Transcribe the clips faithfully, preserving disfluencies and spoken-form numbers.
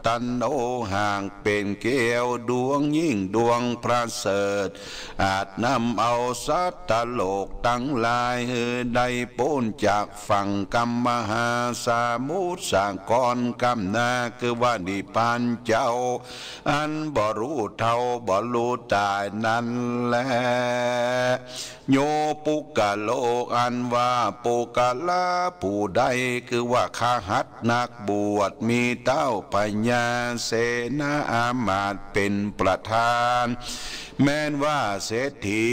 ตโน หากเป๋นแก้วดวงยิ่งดวงประเสริฐ อาจนำเอาสัตว์โลกตังหลายหื้อได้ป๊นจากฝั่งกำมหาสมุทรสาครกำนา คือว่านิพพานเจ้า อันบ่ฮู้เฒ่าบ่ฮู้ต๋ายนั้นแล โย ปุคคโล อันว่าปุคคละผู้ใด คือว่าขหัตถ์นักบวช มีเต๊าพญาเสนาอามาตย์เป๋นประธาน แม้นว่าเศรษฐี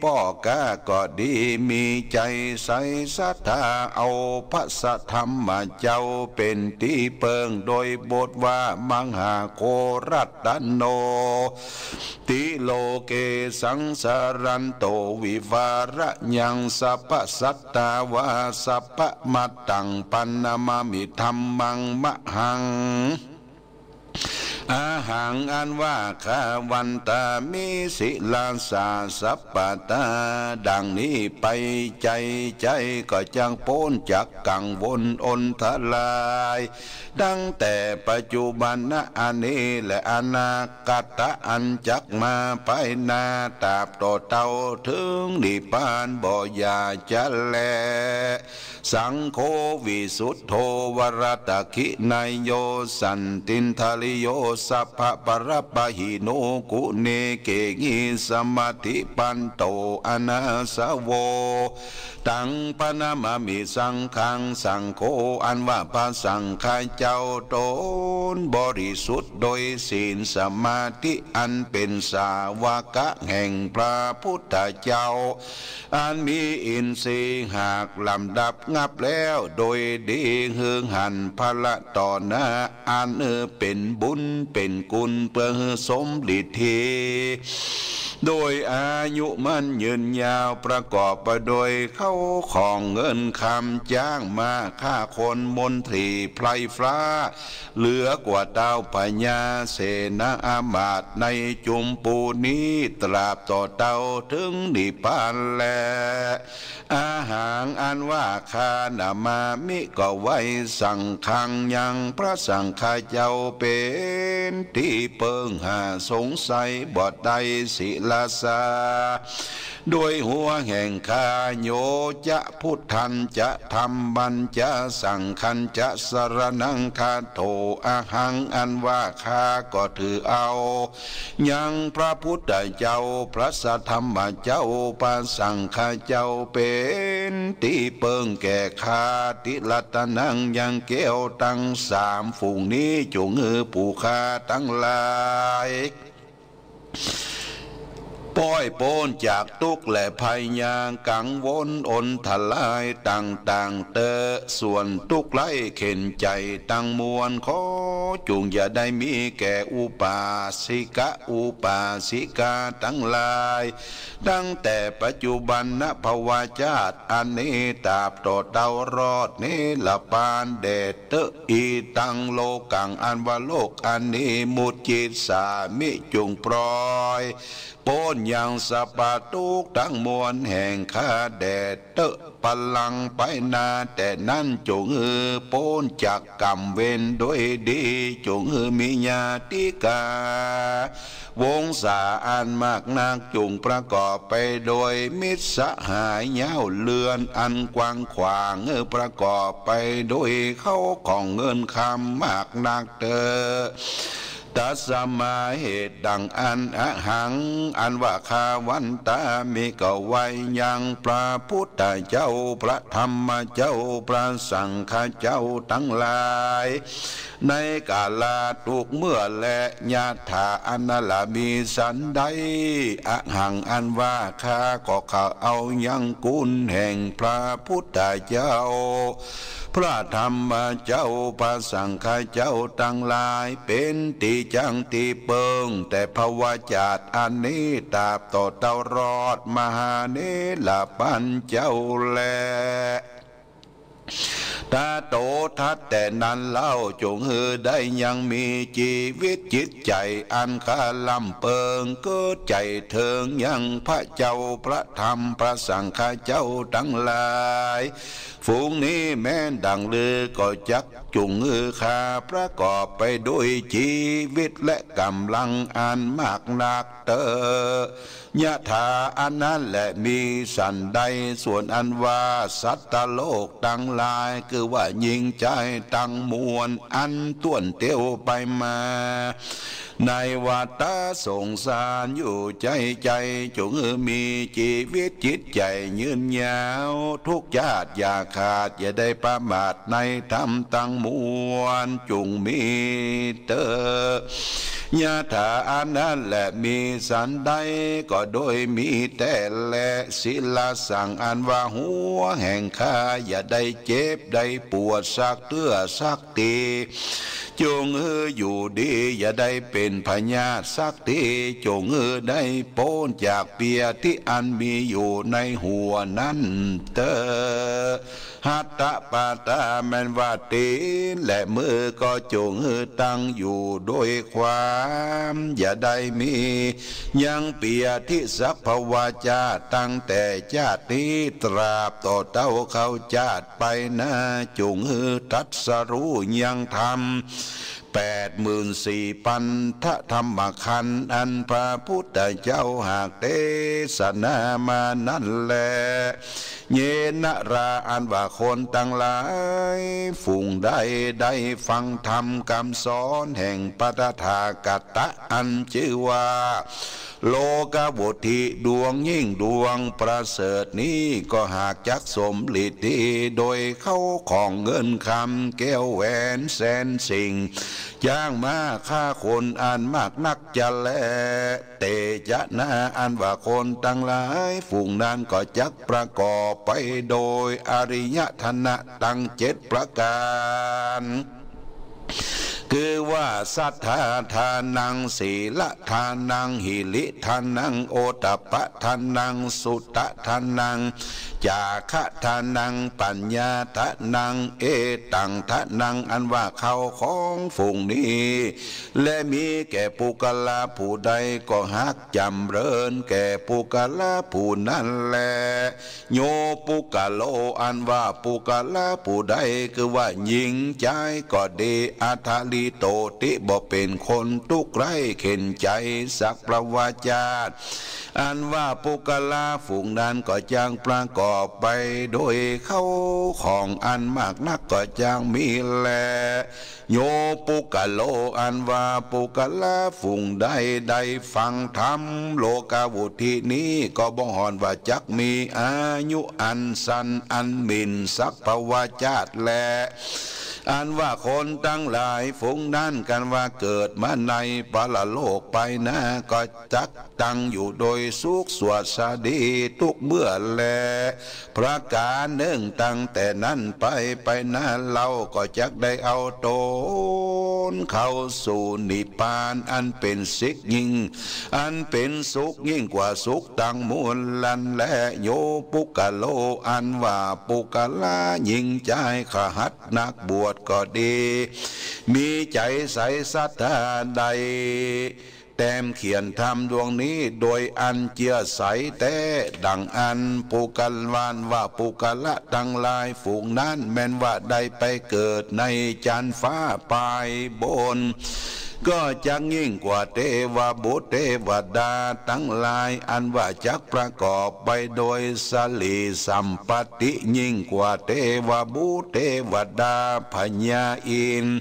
ป้อก๊าก็ดี มีใจ๋ใสศรัทธาเอาพระสัทธรรมเจ้าเป๋นตี้เปิ้ง โดยบทว่ามหาโครัตโน ติโลเกสังสารันโต วิวาระยังสัพพสัตตาวา สัพพมัตตังปะนะมามิธัมมังมหัง อะหัง อันว่าข้าวันตามิ ศิลสาสัพพตา ดังนี้ไป ใจ๋ใจ๋ก็จักป๊นจากกังวลอนทราย ตั้งแต่ปัจจุบันนะอันนี้ และอนาคตะอันจักมาภายหน้า ตราบต่อเต้าเถิงนิพพานบ่อย่าจะแล สังโฆ วิสุทโธ วรตะขินายโย สันตินทริโย สัพพะปะระปะหิโน กุเณเกหิ สมาธิปันโต อนาสโว ตังปะนะมามิสังฆัง สังโฆ อันว่าพระสังฆะเจ้าต๋นบริสุทธิ์โดยศีลสมาธิ อันเป๋นสาวกะแห่งพระพุทธเจ้า อันมีอินทรีย์หากลำดับงับแล้วโดยดี หื้อหันพระต่อหน้า อันเป๋นบุญเป๋นกุณ เปื้อหื้อสมฤทธี โดยอายุมั่นยืนยาว ประกอบไปโดยเข้าของเงินคำ จ๊างม้า ข้าคน มนตรี ไพร่ฟ้า เหลือกว่าเต้าพญาเสนาอามาตย์ในจุมปูนี้ ตราบต่อเต้าเถิงนิพพานแล อะหัง อันว่าข้านะมามิ ก็ไหว้สังฆัง ยังพระสังฆะเจ้าเป๋นตี้เปิ้ง หาสงสัยบ่ได้ ศิลสา โดยหัวแห่งข้า โยจะ พุทธัญจะ ธัมมัญจะ สังฆัญจะ สรณังคัจโฉ อะหัง อันว่าข้าก็ถือเอา ยังพระพุทธเจ้า พระสัทธรรมเจ้า พระสังฆะเจ้า เป๋นตี้เปิ้งแก่ข้า ติรัตนัง ยังแก้วตังสามฝูงนี้ จุ่งหื้อผู้ข้าตังหลาย ป้อยป๊นจากตุ๊กข์และภัยยากังวลอนทรายต่างๆ เต๊อะ ส่วนตุ๊กข์ไร้เข็ญใจ๋ตังมวล ขอจุ่งอย่าได้มีแก่อุปาสิกะอุปาสิกาตังหลาย ตั้งแต่ปัจจุบันนะภวชาติอันนี้ ตราบต่อเต้ารอดนิรพานแดดเต๊อะ อิทังโลกัง อันว่าโลกอันนี้ มุจจิสสามิ จุ่งปล่อยป๊นยังสัพพะตุ๊กข์ตังมวลแห่งข้าแดดเต๊อะ ปะลังไปหน้าแต่นั้น จุ่งหื้อป๊นจากกรรมเวรโดยดี จุ่งหื้อมีญาติกา วงศาอันมากนัก จุ่งประกอบไปโดยมิตรสหายยาวเรือนอันกว้างขวาง หื้อประกอบไปโดยเข้าของเงินคำมากนักเต๊อะ ตัสมา เหตุดังอั้น อะหัง อันว่าข้าวันตามิ ก็ไหว้ยังพระพุทธเจ้า พระธรรมเจ้า พระสังฆะเจ้าตังหลาย ในกาละทุกเมื่อแล ยะถา อันนั้นละมิฉันใด อะหัง อันว่าข้าก็เข้าเอายังคุณแห่งพระพุทธเจ้า พระธรรมเจ้า พระสังฆะเจ้าตังหลาย เป๋นตี้จั้งตี้เปิ้ง แต่ภวชาติอันนี้ ตราบต่อเต้ารอดมหานิรพานเจ้าแล ตโถทัต แต่นั้นเล่า จุ่งหื้อได้ยังมีจีวิตจิตใจ๋อันค่าล้ำเปิง เกิดใจ๋เถิงยังพระเจ้า พระธรรม พระสังฆะเจ้าตังหลาย ฝูงนี้แม้นดังลือก็จัก จุ่งหื้อข้าประกอบไปด้วยจีวิตและก๋ำลังอันมากนักเต๊อะ ยะถาอันนั้นแหละมีสันใด ส่วนอันว่าสัตว์โลกตังหลาย คือว่าหญิงจายตังมวล อันต้วนเตียวไปมา ในวัฏฏะสงสารอยู่ใจ๋ใจ๋ จุ่งหื้อมีจีวิตจิตใจ๋ยืนยาว ทุกชาติอย่าขาด อย่าได้ประมาทในธรรมตังมวล จุ่งมีเต๊อะ ยะถาอันนั้นแหละมีสันใด ก็โดยมีแต๊แล สิระสัง อันว่าหัวแห่งข้า อย่าได้เจ็บได้ปวดสักเตื้อสัก ตี้ จุ่งหื้ออยู่ดี อย่าได้เป๋นพยาธิสักที จุ่งหื้อได้ป๊นจากเปียที่อันมีอยู่ในหัวนั้นเต๊อะ หัตถปาตา แม่นว่าตี๋นและมือก็จุ่งหื้อตั้งอยู่โดยความ อย่าได้มียังเปียที่สักภวชาติ ตั้งแต่ชาตินี้ตราบต่อเต้าเข้าชาติ ไปหน้า จุ่งหื้อตรัสรู้ยังธรรมแปดหมื่นสี่ปันธธรรมขันธ์ อันพระพุทธเจ้าหากเตสนามานั้นแล เยนะรา อันว่าคนตังหลายฝูงใดได้ฟังธรรมกำสอนแห่งพระตถาคตะ อันจื้อว่า โลกาวุฒี ดวงยิ่งดวงประเสริฐนี้ ก็หากจักสมฤทธิ์ดี โดยเข้าของเงินคำแก้วแหวนแสนสิ่ง จ้างม้าข้าคนอันมากนักจะแล เตชะนา อันว่าคนตังหลายฝูงนั้นก็จักประกอบไปโดยอริยธนะตังเจ็ดประก๋าน คือว่าสัตถาทานัง สีลทานัง หิริทานัง โอตตัปปะทานัง สุตตะทานัง จาคะทานัง ปัญญาทานัง เอตังทานัง อันว่าเข้าของฝูงนี้ และมีแก่ปุคคละผู้ใดก็หากจ๋ำเริญแก่ปุคคละผู้นั้นแล โยปุคคโล อันว่าปุคคละผู้ใด คือว่าหญิงจายก็ดี อะทาริโตติ บ่เป๋นคนตุ๊กข์ใคร่เข็ญใจ๋สักภวชาติ อันว่าปุคคละฝูงนั้นก็จักประกอบไปโดยเข้าของอันมากนักก็จักมีแล โยปุคคโล อันว่าปุคคละฝูงใดได้ฟังธรรมโลกาวุฒีนี้ ก็บ่ห่อนว่าจักมีอายุอันสั้นอันหมิ่นสักภวชาติแล อันว่าคนตังหลายฝูงนั้นกันว่าเกิดมาในปรโลกไปหน้า ก็จักตั้งอยู่โดยสุขสวัสดีทุกเมื่อแล ประก๋านนึ่ง ตั้งแต่นั้นไป ไปหน้าเล่าก็จักได้เอาต๋นเข้าสู่นิพพานอันเป๋นสุขยิ่ง อันเป๋นสุขยิ่งกว่าสุขตังมวลนั้นแล โยปุคคโล อันว่าปุคคละหญิงจายคหัสถ์นักบวชก็ดี มีใจ๋ใสศรัทธาใด แต้มเขียนธรรมดวงนี้โดยอันเจื้อใสแต๊ ดังอั้นปุคคละ อันว่าปุคคละตังหลายฝูงนั้น แม่นว่าได้ไปเกิดในจั๊นฟ้าปายบน ก็จักยิ่งกว่าเตวบุตรเตวดาตังหลาย อันว่าจักประกอบไปโดยสรีสัมปัตติ ยิ่งกว่าเตวบุตรเตวดา พญาอินทร์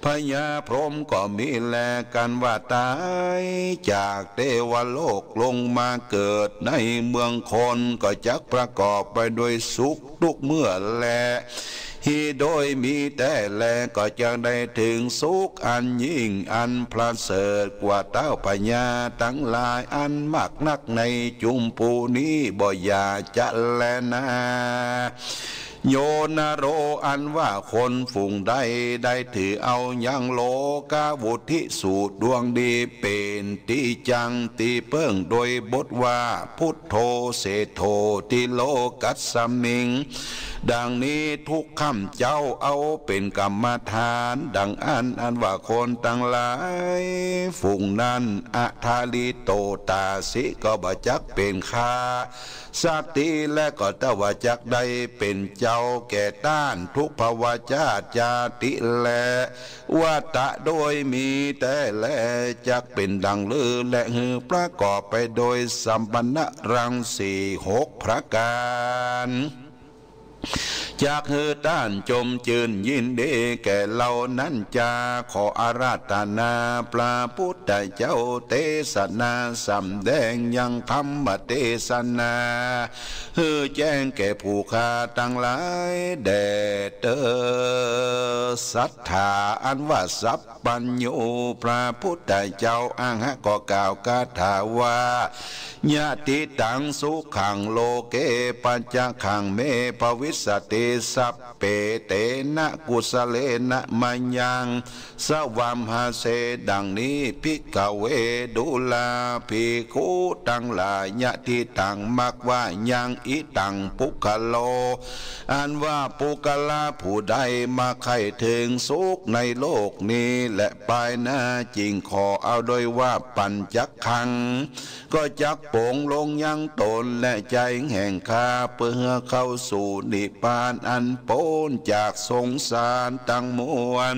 พญาพรหมก็มีแล กันว่าต๋ายจากเตวโลกลงมาเกิดในเมืองคน ก็จักประกอบไปโดยสุขทุกเมื่อแล หีโดยมีแต๊แล ก็จักได้เถิงสุขอันยิ่งอันประเสริฐกว่าเต้าพญาตังหลายอันมากนักในจุมปูนี้บ่อย่าจะแลนา โยนโร อันว่าคนฝูงใดได้ถือเอายังโลกาวุฒีสูตรดวงดีเป๋นตี้จั้งตี้เปิ้ง โดยบทว่า พุทโธเสโท ติโลกัสสมิง ดังนี้ทุกค่ำเจ๊าเอาเป๋นกรรมฐาน ดังอั้นอันว่าคนตังหลายฝูงนั้น อะทาริโตตาสิ ก็บ่จักเป๋นข้าสักที และก็เต้าว่าจักได้เป๋นจ จ้าแก่ต้าน ทุกภวชาติจาติและวัฏฏะโดยมีแต๊แล จักเป๋นดังลือ และหื้อประกอบไปโดยสัมปันนะรังสีหกประก๋าน จักหื้อต้านจมจื้นยินดีแก่เฮานั้นจา ขออาราธนาพระปุทธเจ้าเตสนาสำแดงยังธรรมเตสนา หื้อแจ้งแก่ผู้ข้าตังหลายแด่เต๊อะ สัตถาอันว่าสัพพัญญู พระปุทธเจ้าอะหัง ก็กล่าวคาถาว่า ยะทิตังสุขังโลเก ปัจจคขังเมภวิสสติ สัพเพเตนะกุสสะเลนะมะยัง สวัมหาเส ดังนี้ ภิกขเว ดูราภิกขุตังหลาย ยะทิตัง มักว่ายัง อิตัง ปุคคโล อันว่าปุคคละผู้ใดมาใค่เถิงสุขในโลกนี้และปายหน้า จึงขอเอาโดยว่าปัจจคขัง ก็จักป๋งลงยังต๋นและใจ๋แห่งข้า เปื้อหื้อเข้าสู่นิพพานอันป๊นจากสงสารตังมวล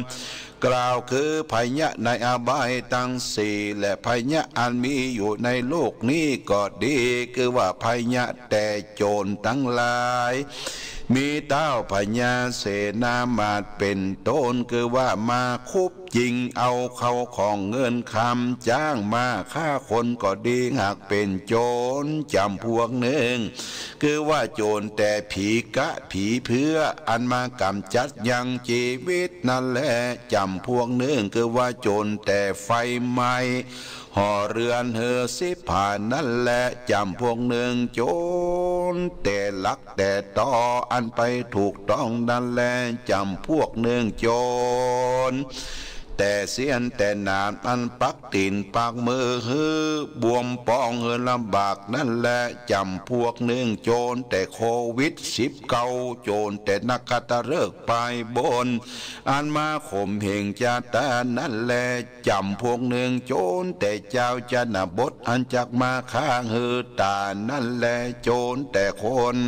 กล่าวคือภัยยะในอบายตังสี่ และภัยยะอันมีอยู่ในโลกนี้ก็ดี คือว่าภัยยะแต่โจรตังหลาย มีต้าวพญาเสนามาตย์เป๋นต้น คือว่ามาคุบ จิงเอาเข้าของเงินคำ จ้างมาฆ่าคนก็ดี หากเป๋นโจรจ๋ำพวกนึ่ง คือว่าโจรแต่ผีก๊ะผีเพื่อ อันมากำจัดยังจีวิตนั้นแล จ๋ำพวกนึ่ง คือว่าโจรแต่ไฟไหม้ หอเฮือนหื้อสิบหายนั้นแล จ๋ำพวกนึ่ง โจรแต่ลักแต่ตอ อันไปถูกต้องนั้นแล จ๋ำพวกนึ่ง โจรแต่เสี้ยนแต่หนาม อันปักตี๋นปักมือหื้อบวมป๋อง หื้อลำบากนั้นแล จ๋ำพวกนึ่ง โจรแต่โควิดสิบเก้า โจรแต่นักขัตฤกษ์ปายบน อันมาข่มเหงจะต๋ายนั้นแล จ๋ำพวกนึ่ง โจรแต่จาวชนบท อันจักมาฆ่าหื้อต๋ายนั้นแล โจรแต่คน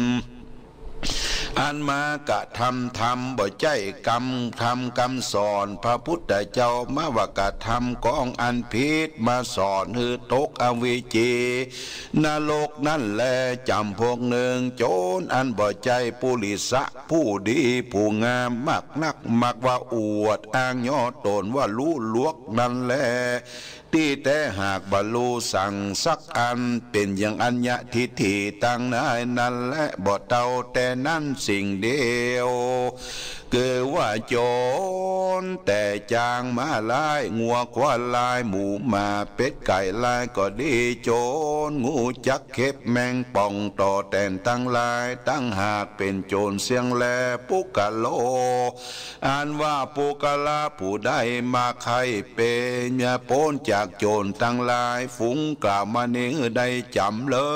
อันมากระทำธรรมบ่ใจ้กำ ธรรมกำสอนพระปุทธเจ้า มาว่ากระทำกองอันผิด มาสอนหื้อตกอวิชชีนรกนั้นแล จ๋ำพวกนึ่ง โจรอันบ่ใจ้ปุริสะ ผู้ดีผู้งามมากนัก มักว่าอวดอ้างย่อต๋นว่าฮู้ลวกนั้นแล ตี้แต๊หากบ่ฮู้สังสักอัน เป๋นอย่างอัญญะทิฏฐิตังหลายนั้นแล บ่เต้าแต่นั้นสิ่งเดียว คือว่าโจรแต่จ๊างม้าลาย งัวควายลาย หมูหมาเป็ดไก่ลายก็ดี โจรงูจักเข็บแมงป่องต่อแตนตังหลาย ตังหากเป๋นโจรเสี้ยงแล ปุคคโล อันว่าปุคคละผู้ใดมาใค่เป๋นป๊นจากโจรตังหลาย ฝูงกล่าวมานี้หื้อได้จ๋ำเริ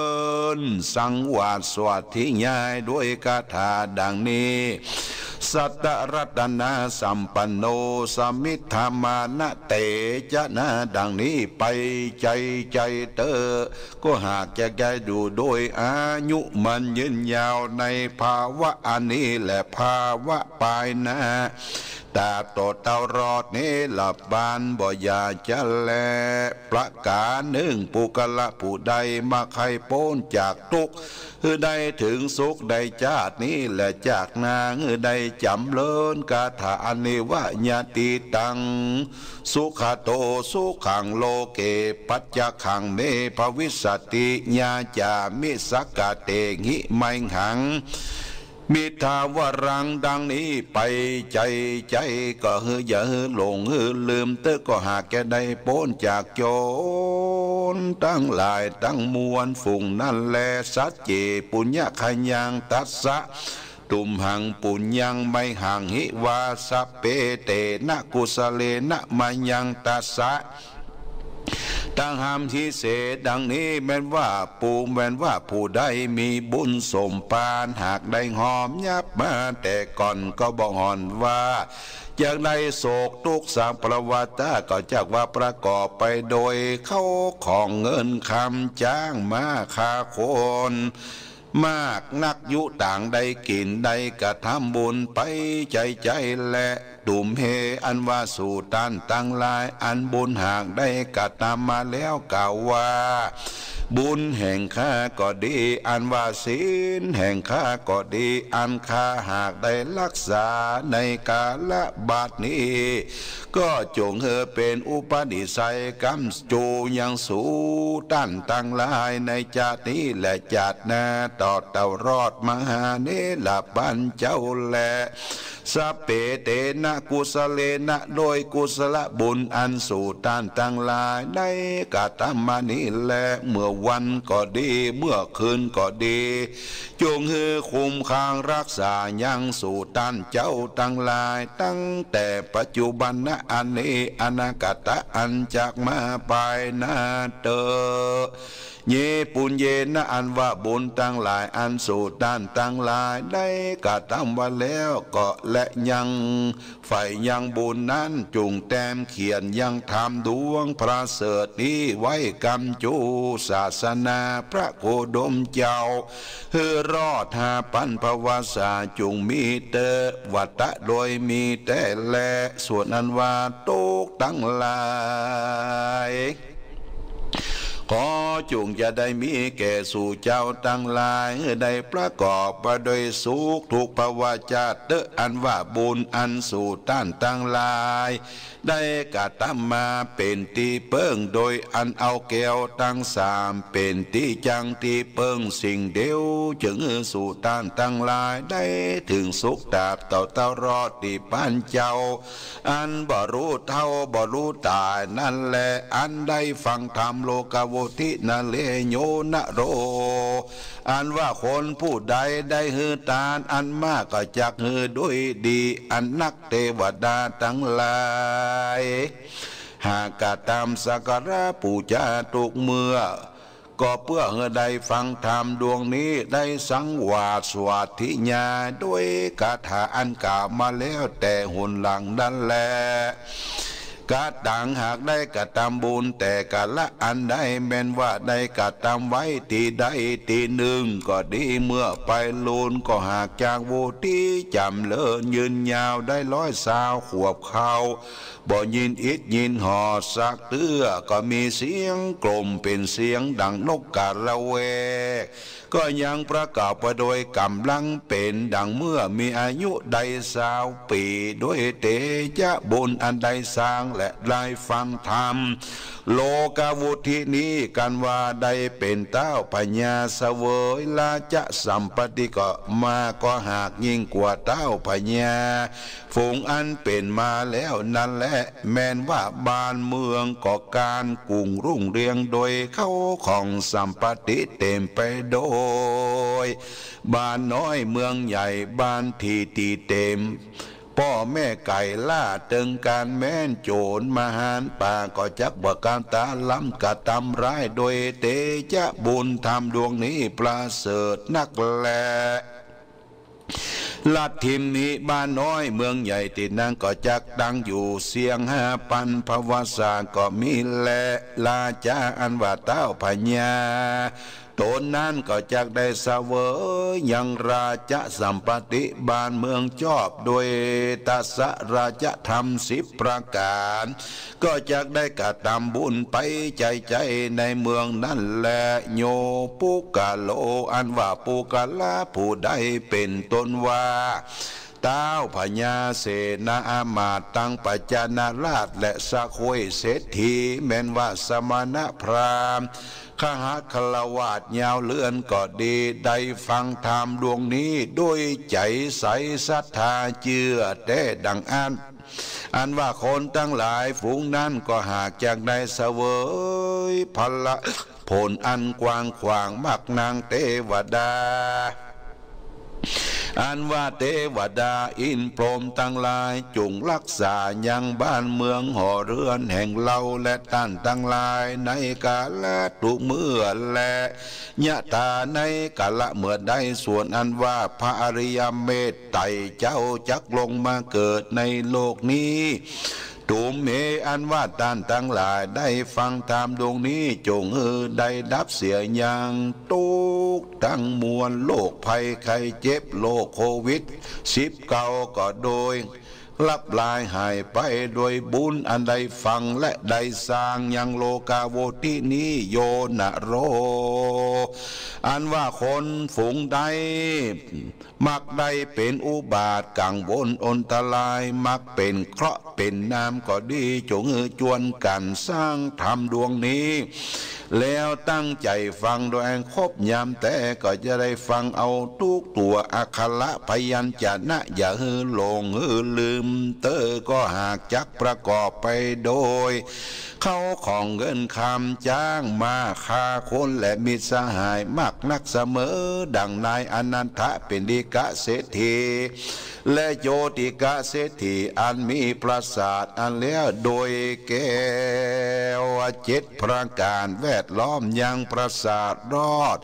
ญ สังวาสสาธยายด้วยคาถาดังนี้ สัตตรัตนสัมปันโน สมิทธามานะเตจะนะ ดังนี้ไป ใจ๋ใจ๋เต๊อะ ก็หากจะได้อยู่โดยอายุมั่นยืนยาวในภาวะอันนี้และภาวะปายหน้า ตราบต่อเต้ารอดนิรันดร์ บ่อย่าจะแล ประก๋านนึ่ง ปุคคละผู้ใดมาใค่ป๊นจากตุ๊กข์ หื้อได้เถิงสุขในจาตินี้และจาติหน้า หื้อได้จ๋ำเริญคาถาอันนี้ว่า ยะทิตัง สุขโต สุขังโลเก ปัจจคขังเมภวิสสติ ยาจามิสังคเตหิ ไมหัง มิทธาวรัง ดังนี้ไป ใจ๋ใจ๋ ก็หื้ออย่าหื้อหลงหื้อลืมเต๊อะ ก็หากจะได้ป๊นจากโจรตังหลายตังมวลฝูงนั้นแล สัจเจ ปุญญคยัง ตัสสะ ตุมหัง ปุญญัง ไมหัง หิ วา สัพเพ เตนะ กุสสะเลนะ มะยัง ตัสสะ ตังหัมหิ เส ดังนี้ แม่นว่าปู แม่นว่าผู้ใดมีบุญสมภาร หากได้หอมยับมาแต่ก่อน ก็บ่ห่อนว่า จักได้โศกตุ๊กข์สังสารวัฏฏะ ก็จักว่าประกอบไปโดยเข้าของเงินคำ จ๊างม้าฆ่าคน มากนักอยู่ต่างได้กิ๋นได้กระทำบุญไปใจ๋ๆ แล ตุ้มเฮ อันว่าสูต้านตังหลาย อันบุญหากได้กระทำมาแล้วกล่าวว่า บุญแห่งข้าก็ดี อันว่าศีลแห่งข้าก็ดี อันข้าหากได้รักษาในกาละบัดนี้ ก็จงหื้อเป๋นอุปนิสัยก๋ำจูยังสูต้านตังหลายในจาตินี้และจาติหน้า ตอดเต้ารอดมหาเณรปัญเจ้าแล สัพเพเตนะกุสะเลนะ โดยกุศลบุญอันสูต้านตังหลายได้กระทำมานี้แล เมื่อวันก็ดี เมื่อคืนก็ดี จงหื้อคุ้มครองรักษายังสูต้านเจ้าตังหลาย ตั้งแต่ปัจจุบันนะ อันนี้ อนาคตะอันจักมาภายหน้าเต๊อะ เย ปุญเยนะ อันว่าบุญตังหลาย อันสูต้านตังหลายได้กระทำไว้แล้วก็ และยังใฝ่ยังบุญนั้น จุ่งแต้มเขียนยังธรรมดวงประเสริฐนี้ไว้ก๋ำจูศาสนาพระโคดมเจ้า หื้อรอดห้าปันภวสา จุ่งมีเต๊อะ วัตตะ โดยมีแต๊แล ส่วนอันว่าตุ๊กข์ตังหลาย ขอจุ่งจะได้มีแก่สูเจ้าตังหลาย หื้อได้ประกอบไปโดยสุขทุกภวชาติเต๊อะ อันว่าบุญอันสูต้านตังหลาย ได้กระทำมาเป๋นตี้เปิ้ง โดยอันเอาแก้วตังสามเป๋นตี้จั้งตี้เปิ้งสิ่งเดียว จึงหื้อสูต้านตังหลายได้เถิงสุขตราบเต้าเต้ารอดตี้ปานเจ้า อันบ่ฮู้เฒ่าบ่ฮู้ต๋ายนั้นแล อันได้ฟังธรรม โลกาวุฒิ นะเลโยนะโร อันว่าคนผู้ใดได้หื้อตานอันมาก ก็จักหื้อด้วยดี อันนักเตวดาตังหลาย หากกระทำสักการะปู๋จาทุกเมื่อ ก็เปื้อหื้อได้ฟังธรรมดวงนี้ ได้สังวาสสวัสถิญาณ ด้วยคาถาอันกล่าวมาแล้วแต่หนหลังนั้นแล กะตัง หากได้กระทำบุญแต่กาละอันใด แม้นว่าได้กระทำไว้ตี้ใดตี้นึ่งก็ดี เมื่อไปลูนก็หากจักวุฒิจ๋ำเริญยืนยาวได้ร้อยซาวขวบเข้า บ่ยินอิดยินหอดสักเตื้อ ก็มีเสียงกล่มเป๋นเสียงดังนกกาละแวก ก็ยังประกอบไปโดยก๋ำลังเป๋นดังเมื่อมีอายุได้ซาวปี๋ ด้วยเตจะบุญอันได้สร้างและได้ฟังธรรม โลกาวุฒินี้ กันว่าได้เป๋นเต้าพญาเสวยราชสัมปัตติก็มา ก็หากยิ่งกว่าเต้าพญา ฝูงอันเป๋นมาแล้วนั้นแล แม้นว่าบ้านเมืองก็ก้านกุ่งรุ่งเรืองโดยเข้าของสัมปัตติเต๋มไปโดยบ้านน้อยเมืองใหญ่ บ้านตี้ตี้เต๋ม ป้อแม่ไก่ล่าเติงก๋านแม้น โจ๋รมหานป่าก็จักบ่กล้าต๋าล้ำกระทำร้าย โดยเตจะบุญธรรมดวงนี้ประเสริฐนักแล ลัทธิมหิ บ้านน้อยเมืองใหญ่ตี้นั้นก็จักตั้งอยู่เสี้ยงห้าปันภวสาก็มีแล ราชาอันว่าเต้าพญาต๋นนั้นก็จักได้เสวยยังราชสัมปัตติบ้านเมืองจอบด้วยทัสสะราชธรรมสิบประก๋าน ก็จักได้กระทำบุญไปใจ๋ๆ ในเมืองนั้นแล โย ปุคคโล อันว่าปุคคละผู้ใดเป๋นต้นว่า เต้าพญาเสนาอามาตย์ตังปัจจานาราชและสะโคยเศรษฐี แม้นว่าสมณพราหมณ์ คฤหัสถ์ฆราวาสยาวเรือนก็ดี ได้ฟังธรรมดวงนี้ด้วยใจ๋ใสศรัทธาเจื้อแต๊ดังอั้น อันว่าคนตังหลายฝูงนั้นก็หากจักได้เสวยผละผลอันกว้างขวาง มักนางเตวดา อันว่าเตวดาอินทร์พรหมตังหลาย จุ่งฮักษายังบ้านเมืองหอเฮือนแห่งเฮาและต้านตังหลาย ในกาละทุกเมื่อแล ยะถา ในกาละเมื่อใด ส่วนอันว่าพระอริยเมตไตรเจ้าจักลงมาเกิดในโลกนี้ ตุมเห อันว่าต้านตังหลายได้ฟังธรรมดวงนี้ จงหื้อได้ดับเสียยังตุ๊กข์ตังมวล โรคภัยไข้เจ็บ โรคโควิดสิบเก้า ก็โดย ลับลายหายไปโดยบุญอันได้ฟังและได้สร้างยังโลกาโวตินี้ โยนะโร อันว่าคนฝูงใด มักได้เป๋นอุบาทกังวลอนตราย มักเป๋นเคราะห์เป๋นนามก็ดี จงหื้อจวนกั๋นสร้างธรรมดวงนี้ แล้วตั้งใจ๋ฟังโดยอันครบยามแต๊ ก็จะได้ฟังเอาตุ๊กตั๋วอักขระพยัญชนะ อย่าหื้อหลงหื้อลืม เต๊อะก็หากจักประกอบไปโดย เข้าของเงินคำ จ๊างม้าฆ่าคนและมิตรสหายมากนักเสมอ ดังนายอนันทปิณฑิกเศรษฐี และโจติกเศรษฐี อันมีปราสาทอันแล้วโดยแก้วเจ็ดประก๋าน แวดล้อมยังปราสาทรอด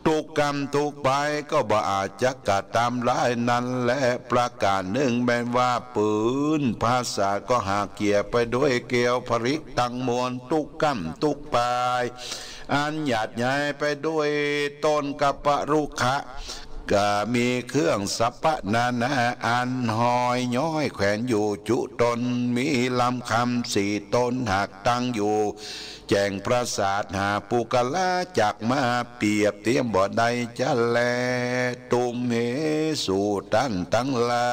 ตุ๊กก้ำตุ๊กปาย ก็บ่อาจจะกระตำลายนั้นแล ประก๋านนึ่งแม่นว่าปื๊นปราสาทก็หากเกี่ยวไปโดยแก้วผลึกตังมวล ตุ๊กก้ำตุ๊กปาย อันหยาดใยไปโดยต้นกัปปะรุขะ ก็มีเครื่องสัพพะนานาอันห้อยย้อยแขวนอยู่จุตน มีลำคำสี่ตนหากตั้งอยู่ แจ้งปราสาทหาปุคคละจักมาเปรียบเทียมบ่ได้จะแล ตุมเหสุ ต้านตังหลา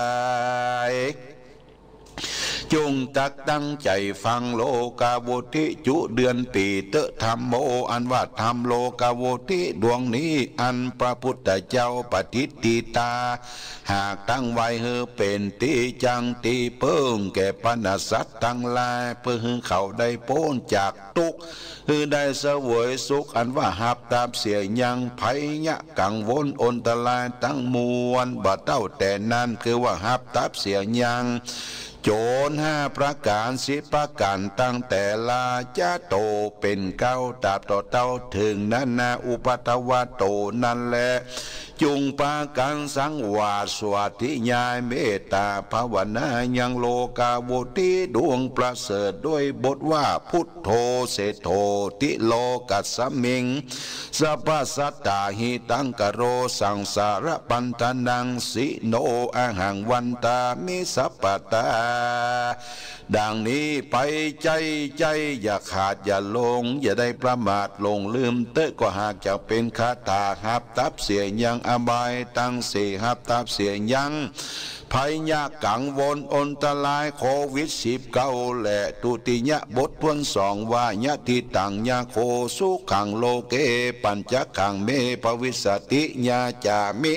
ย จงตักตั้งใจ๋ฟังโลกาโวติจุเดือนปี๋เต๊อะ ธัมโม อันว่าธรรมโลกาโวติดวงนี้ อันพระพุทธเจ้าปฏิฏฐิตา หากตั้งไว้หื้อเป๋นตี้จั้งตี้เปิ้งแก่บรรดาสัตว์ตังหลาย เปื้อหื้อเขาได้ป๊นจากตุ๊กข์ หื้อได้เสวยสุข อันว่าฮับตับเสียยังภัยยะกังวลอนตรายตังมวล บ่เต้าแต่นั้น คือว่าฮับตับเสียยังโจรห้าประก๋าน สิบประก๋าน ตั้งแต่ราชาโตเป๋นเก๊า ตราบต่อเต้าเถิงนานาอุปัทวะโตนั้นแล จุ่งปากั๋นสังวาสสวาธิญายเมตตาภาวนายังโลกาโวติดวงประเสริฐ ด้วยบทว่า พุทโธเสโถติโลกัสสมิง สัพพะสัตตาหิตังกะโร สังสารปันธะนังสิโน อะหังวันทามิสัพพะทา ดังนี้ไป ใจ้ใจ้อย่าขาดอย่าหลง อย่าได้ประมาทหลงลืมเต๊อะ ก็หากจะเป๋นคาถาฮับตับเสียยังอบายตังสี่ ฮับตับเสียยังภัยยะกังวลอนตรายโควิดสิบเก้า และทุติยบทถ้วนสองว่า ยะถิตังยะโขสุขังโลเก ปัญจขังเมภวิสสติ ยาจามิ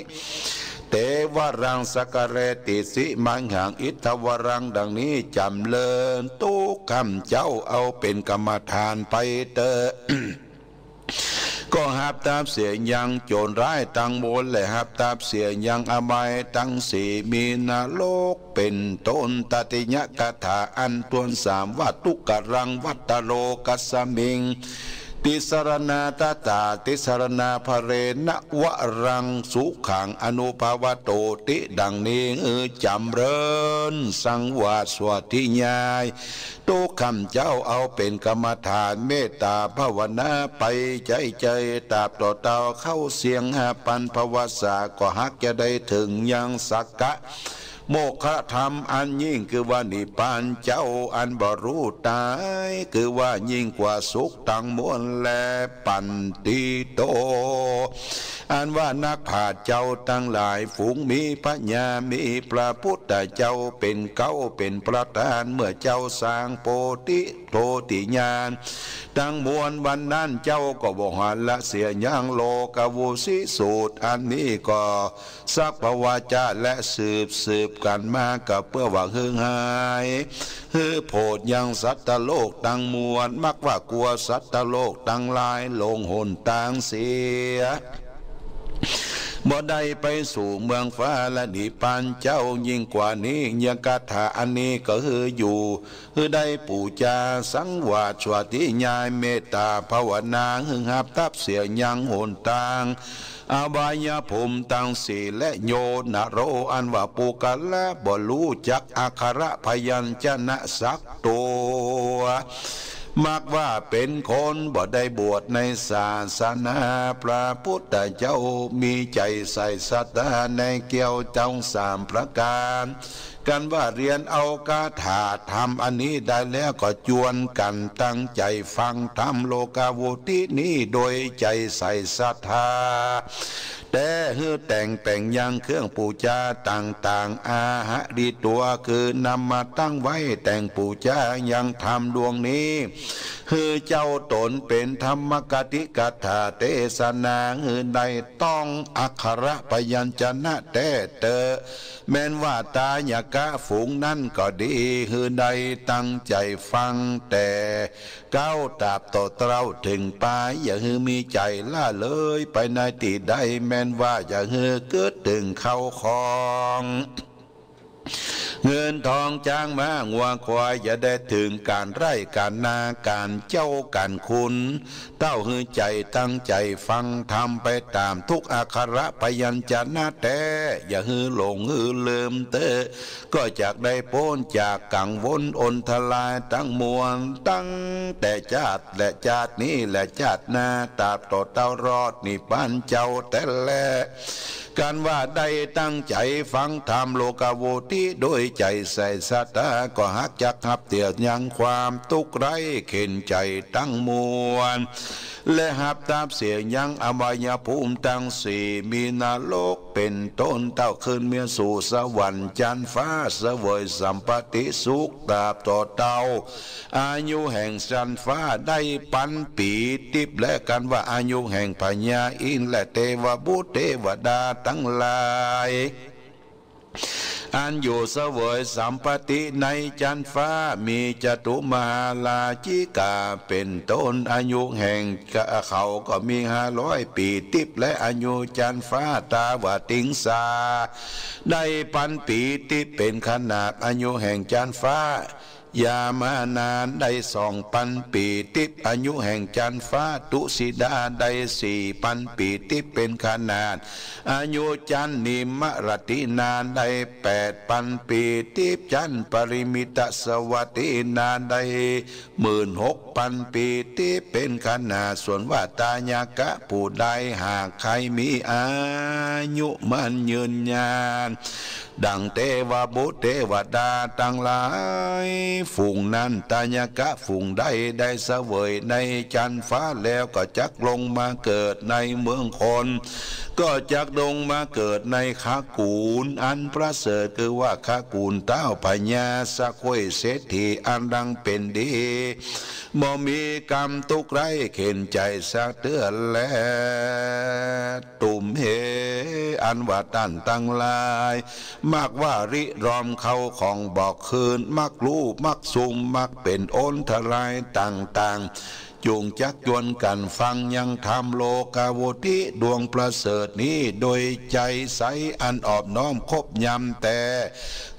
เตวะรังสักกะเรติสิมังหังอิทธวรัง ดังนี้จ๋ำเริญ ตุ๊กข้าพเจ้าเอาเป๋นกรรมฐานไปเต๊อะ ก็ฮับตับเสียยังโจรร้ายตังมวล และฮับตับเสียยังอบายตังสี่ มีนรกเป๋นต้น ตติยคาถาอันถ้วนสามว่า ทุกขะรังวัตโตโลกัสสมิง ติสสะระณาทัฏฐา ติสสะระณาภะเรณะวะรังสุขังอนุภาวะโตติ ดังนี้ เออ จ๋ำเริญ สังวาสสวาธิญาณ ตุ๊กข้าพเจ้าเอาเป๋นกรรมฐานเมตตาภาวนาไปใจ้ใจ้ ตราบต่อเต้าเข้าเสี้ยงห้าปันภวสา ก็ฮักจะได้เถิงยังสักกะ โมกขธรรมอันยิ่ง คือว่านิพพานเจ้าอันบ่รู้ต๋าย คือว่ายิ่งกว่าสุขตังมวลแล ปันติโต อันว่านักปราชญ์เจ้าตังหลาย ฝูงมีปัญญา มีพระพุทธเจ้าเป๋นเก๊าเป๋นประธาน เมื่อเจ้าสร้างโพธิโพธิญาณตังมวล วันนั้นเจ้าก็บ่หันละเสียยังโลกาวุสิสูตร อันนี้ก็ สัพพวาจา และสืบสืบกั๋นมา ก็เปื้อหวังหื้อหาย หื้อโผดยังสัตว์โลกตังมวล มักว่ากั๋วสัตว์โลกตังหลายหลงหนตางเสีย บ่ได้ไปสู่เมืองฟ้าและนิพพานเจ้า ยิ่งกว่านี้ ยังคาถาอันนี้ก็คืออยู่ คือได้ปู๋จาสังวาสสวาทิญญาเมตตาภาวนา คือฮับทับเสียยังหนตาง อบายภูมิตังสี่ และโยนโร อันว่าปุคคละบ่ฮู้จักอักขระพยัญชนะสัก ตั๋ว มักว่าเป๋นคนบ่ได้บวชในศาสนาพระพุทธเจ้า มีใจ๋ใส่ศรัทธาในแก้วเจ้าสามประก๋าน กันว่าเฮียนเอาคาถาธรรมอันนี้ได้แล้วก็จวนกั๋นตั้งใจ๋ฟังธรรมโลกาวุตินี้โดยใจ๋ใส่ศรัทธา แต่หื้อแต่งแป๋งยังเครื่องปู๋จาต่างๆ อาหาริตั๋ว คือนำมาตั้งไว้แต่งปู๋จายังธรรมดวงนี้ หื้อเจ้าต๋นเป๋นธรรมกติกถาเตสนา หื้อได้ต้องอักขระพยัญชนะแต๊เต๊อะ แม้นว่าทายกะฝูงนั้นก็ดี หื้อได้ตั้งใจ๋ฟังแต่ เก๊าตราบต่อเต้าเถิงปาย อย่าหื้อมีใจ๋ละเลยไปในตี้ใด แม้นว่าอย่าหื้อเกิดเถิงเข้าของ เงินทองจ๊างม้างัวควาย อย่าได้เถิงก๋านไฮ่ก๋านนาก๋านเจ้าก๋านคุณ เต้าหื้อใจ๋ตั้งใจ๋ฟังธรรมไปต๋ามทุกอักขระพยัญชนะแต๊ อย่าหื้อหลงหื้อลืมเต๊อะ ก็จักได้ป๊นจากกังวลอนตรายตังมวล ตั้งแต่จาติและจาตินี้และจาติหน้า ตราบต่อเต้ารอดนิพพานเจ้าแต๊แล กันว่าได้ตั้งใจ๋ฟังธรรมโลกาวุติโดยใจ๋ใส่ศรัทธา ก็ฮักจักฮับเตี้ยยังความตุ๊กข์ไร้เข็ญใจ๋ตังมวล และฮับทับเสียยังอบายภูมิตังสี่ มีนรกเป๋นต้น เต้าขึ้นเมียสู่สวรรค์จั๊นฟ้า เสวยสัมปติสุขตราบต่อเต้า อายุแห่งจั๊นฟ้าได้ปันปี๋ติ๊บ และกันว่าอายุแห่งพญาอินทร์และเตวบุตรเตวดาตังหลาย อันอยู่เสวยสัมปติในจั๊นฟ้า มีจตุมหาราชิกาเป๋นต้น อายุแห่งเขาก็มีห้าร้อยปี๋ติ๊บ และอายุจั๊นฟ้าตาวติงสา ได้ปันปี๋ติ๊บเป๋นขนาด อายุแห่งจั๊นฟ้า ยามานาได้สองปันปี๋ติ๊บ อายุแห่งจั๊นฟ้า ตุสิดาได้สี่ปันปี๋ติ๊บเป๋นขนาด อายุจั๊นนิมมะรตินาได้แปดปันปี๋ติ๊บ จั๊นปริมิตสวัตตินาได้หมื่นหกปันปี๋ติ๊บเป๋นขนาด ส่วนว่าทายกะผู้ใดหากใค่มีอายุมั่นยืนยาน ดังเตวบุตรเตวดาตังหลายฝูงนั้น ทายกะฝูงใดได้เสวยในจั๊นฟ้าแล้ว ก็จักลงมาเกิดในเมืองคน ก็จักลงมาเกิดในคกุลอันประเสริฐ คือว่าคกุลเต้าพญาสะข้วยเศรษฐีอันดังเป๋นดี บ่มีก๋ำตุ๊กข์ไร้เข็ญใจ๋สักเตื้อแล ตุมเห อันว่าต้านตังหลาย มักว่าริรอมเข้าของบ่ขึ้น มักลู่ มักซุ่ม มักเป๋นอนตรายต่างๆ จุ่งจักจวนกั๋นฟังยังธรรมโลกาวุติดวงประเสริฐนี้ โดยใจ๋ใสอันอ่อนน้อมคบยำแต่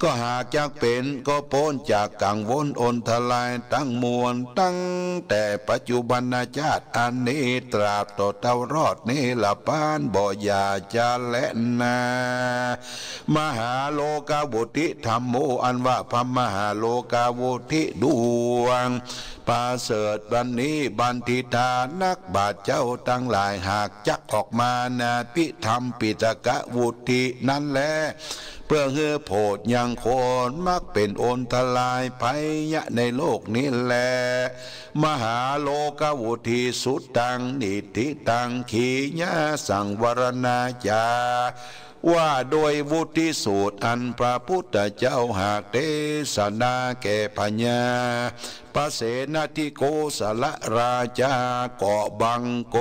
ก็หากจักเป๋น ก็ป๊นจากกังวลอนตรายตังมวล ตั้งแต่ปัจจุบันจาติอันนี้ ตราบต่อเต้ารอดนิรพาน บ่อย่าจะแลนา มหาโลกาวุติธัมโม อันว่าพระมหาโลกาวุติดวงประเสริฐอันนี้ บัณฑิตานักบาชเจ้าตังหลาย หากจักออกมานาภิธรรมปิฎกวุตินั้นแล เปื้อหื้อโผดยังคนมักเป๋นอนตรายภัยยะในโลกนี้แล มหาโลกาวุติสุตตัง นิฏฐิตัง ขีณาสังวรณาจา ว่าโดยวุติสูตรอันพระพุทธเจ้าหากเตสนาแก่พญา พระเสนทิโกศลราชา ก็บังค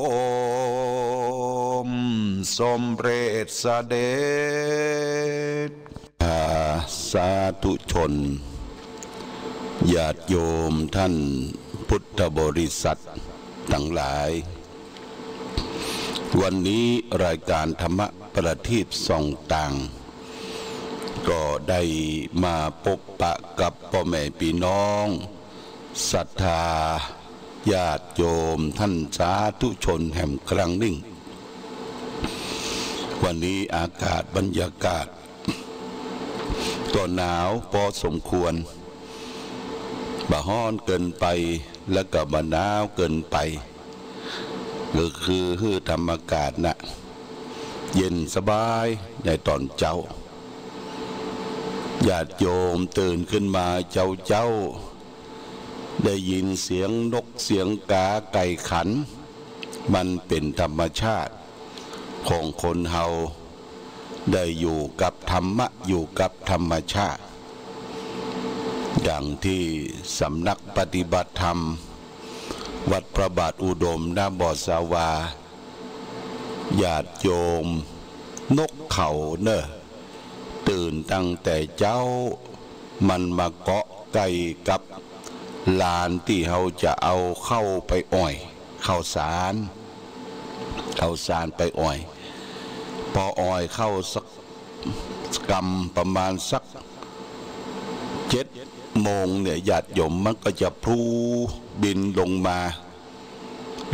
มสมเร็จเสด็จ อ่า สาธุชน ญาติโยมท่านพุทธบริษัทตังหลาย วันนี้รายการธรรมะเผ ประทีปส่องต่าง ก็ได้มาปบปะกับป้อแม่ปี้น้อง ศรัทธาญาติโยมต้านสาธุชนแหมครั้งนึ่ง วันนี้อากาศบรรยากาศก็หนาวปอสมควร บ่ฮ้อนเกินไป แล้วก็บ่หนาวเกินไป ก็คือหื้อธรรมอากาศน่ะ เย็นสบายในต๋อนเจ๊า ญาติโยมตื่นขึ้นมาเจ๊าๆ ได้ยินเสียงนกเสียงกาไก่ขัน มันเป๋นธรรมชาติของคนเฮา ได้อยู่กับธรรมะ อยู่กับธรรมชาติ อย่างตี้สำนักปฏิบัติธรรม วัดพระบาทอุดม ณ บ่อสาวา ญาติโยม นกเขาเน่อ ตื่นตั้งแต่เจ๊า มันมาเกาะใก้กับลานตี้เฮาจะเอาข้าวไปอ่อย ข้าวสาร ข้าวสารไปอ่อย ปออ่อยข้าวสักกำประมาณสักเจ็ดโมงเนี่ย ญาติโยม มันก็จะพลูบินลงมา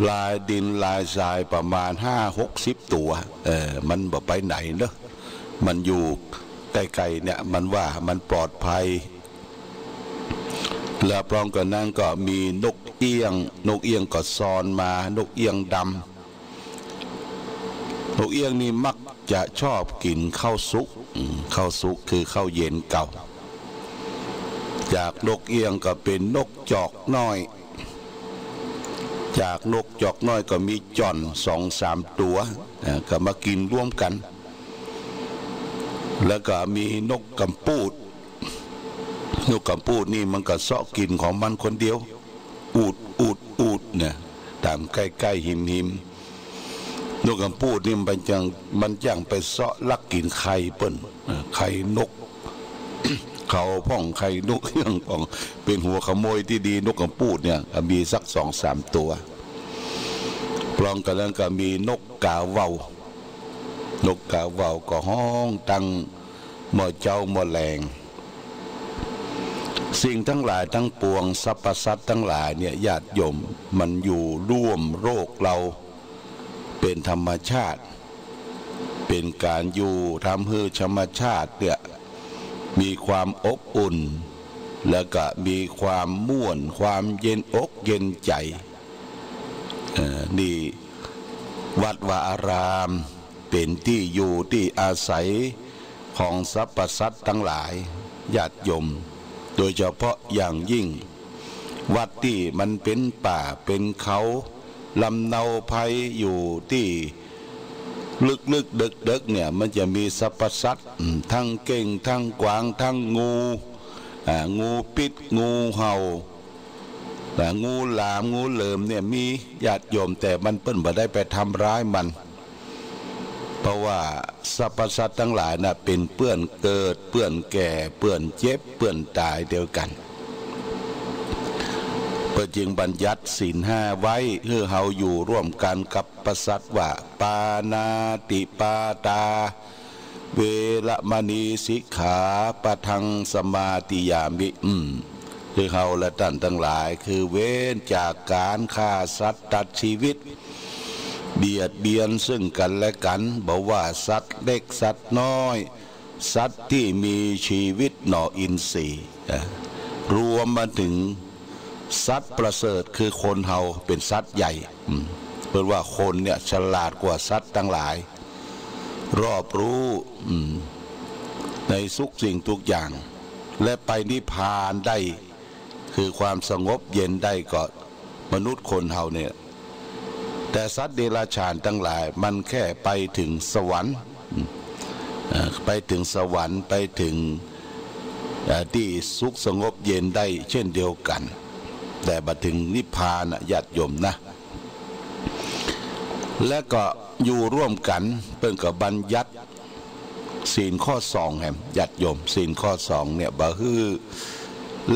ลายดินลายทรายประมาณห้าหกสิบตั๋ว เออ มันบ่ไปไหนเนาะ มันอยู่ใก้ๆ เนี่ย มันว่ามันปลอดภัย แล้วพร้อมกั๋นนั้นก็มีนกเอี้ยง นกเอี้ยงก็ซอนมา นกเอี้ยงดำ นกเอี้ยงนี่มักจะชอบกิ๋นข้าวสุก อืม ข้าวสุกคือข้าวเย็นเก่า จากนกเอี้ยงก็เป๋นนกจอกน้อย จากนกจอกน้อยก็มีจ่อนสองสามตั๋ว อ่า ก็มากิ๋นร่วมกั๋น แล้วก็มีนกกำปูด นกกำปูดนี่มันก็เซาะกิ๋นของมันคนเดียว อูด อูด อูดเนี่ย ต๋ามใก้ๆ หิมๆ นกกำปูดนี่มันจั้ง มันจั้งไปเซาะลักกิ๋นไข่เปิ้น เอ่อ ไข่นกเขาพ่อง ไข่นกเอี้ยงพ่อง เป๋นหัวขโมยตี้ดี นกกำปูดเนี่ย มีสักสองสามตั๋ว พร้อมกั๋นนั้นก็มีนกกาเว่า นกกาเว่าก็ฮ้องตั้งเมื่อเจ๊าเมื่อแลง สิ่งตังหลายตังปวง สรรพสัตว์ตังหลายเนี่ย ญาติโยม มันอยู่ร่วมโลกเฮา เป๋นธรรมชาติ เป๋นก๋านอยู่ทำหื้อธรรมชาติเนี่ย มีความอบอุ่น แล้วก็มีความม่วน ความเย็นอกเย็นใจ๋ เอ่อ นี่วัดวาอาราม เป๋นตี้อยู่ตี้อาศัยของสรรพสัตว์ตังหลาย ญาติโยม โดยเฉพาะอย่างยิ่ง วัดตี้มันเป๋นป่าเป๋นเขา ลำเนาไพร อยู่ตี้ลึกๆ เดิ็กๆ เนี่ย มันจะมีสรรพสัตว์ อืม ตึงเก้ง ตึงกวาง ตึงงู อ่า งูปิ๊ด งูเห่า นะ งูหลาม งูเหลิมเนี่ยมี ญาติโยม แต่มันเปิ้นบ่ได้ไปทำร้ายมัน เพราะว่าสรรพสัตว์ตังหลายน่ะ เป๋นเปื้อนเกิด เปื้อนแก่ เปื้อนเจ็บ เปื้อนต๋ายเดียวกั๋น เปิ้นจึงบัญญัติศีลห้าไว้ หื้อเฮาอยู่ร่วมกั๋นกับสรรพสัตว์ว่า ปาณาติปาตา เวระมะณี สิกขาปะทัง สมาธิยามิ อืม คือเฮาและต้านตังหลาย คือเว้นจากก๋านฆ่าสัตว์ตัดชีวิต เบียดเบียนซึ่งกั๋นและกั๋น บ่ว่าสัตว์เล็กสัตว์น้อย สัตว์ตี้มีชีวิตหน่ออินทรีย์ นะ รวมมาเถิงสัตว์ประเสริฐ คือคนเฮาเป๋นสัตว์ใหญ่ อืม เปิ้นว่าคนเนี่ยฉลาดกว่าสัตว์ตังหลาย รอบรู้ อืม ในทุกสิ่งทุกอย่าง และไปนิพพานได้ คือความสงบเย็นได้ก็มนุษย์คนเฮาเนี่ย แต่สัตว์เดรัจฉานตังหลายมันแค่ไปเถิงสวรรค์ อืม เอ่อ ไปเถิงสวรรค์ ไปเถิง เอ่อ ตี้สุขสงบเย็นได้เช่นเดียวกั๋น แต่บ่เถิงนิพพานน่ะ ญาติโยมนะ และก็อยู่ร่วมกั๋น เปิ้นก็บัญญัติศีลข้อสองแหม ญาติโยม ศีลข้อสองเนี่ย บ่หื้อ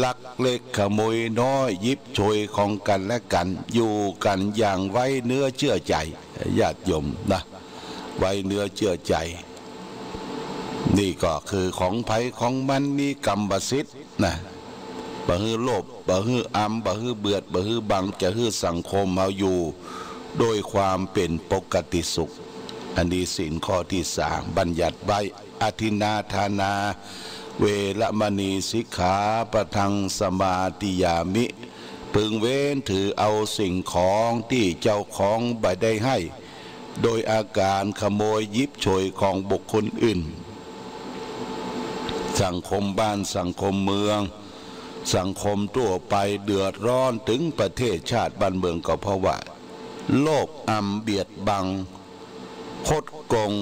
ลักเล็กขโมยน้อย หยิบฉวยของกั๋นและกั๋น อยู่กั๋นอย่างไว้เนื้อเจื้อใจ๋ ญาติโยมนะ ไว้เนื้อเจื้อใจ๋ นี่ก็คือของใผของมัน มีกรรมสิทธิ์นะ บ่หื้อโลภ บ่หื้ออำ บ่หื้อเบียด บ่หื้อบัง จะหื้อสังคมเฮาอยู่โดยความเป๋นปกติสุข อันนี้ศีลข้อตี้สามบัญญัติไว้ อทินนาทานา เวระมะณี สิกขาปะทัง สมาธิยามิ พึงเว้นถือเอาสิ่งของตี้เจ้าของบ่ได้หื้อ โดยอาก๋านขโมยหยิบฉวยของบุคคลอื่น สังคมบ้านสังคมเมือง สังคมทั่วไปเดือดร้อนเถิงประเทศชาติบ้านเมืองก็เพราะว่า โลภอำเบียดบัง คดโก๋ง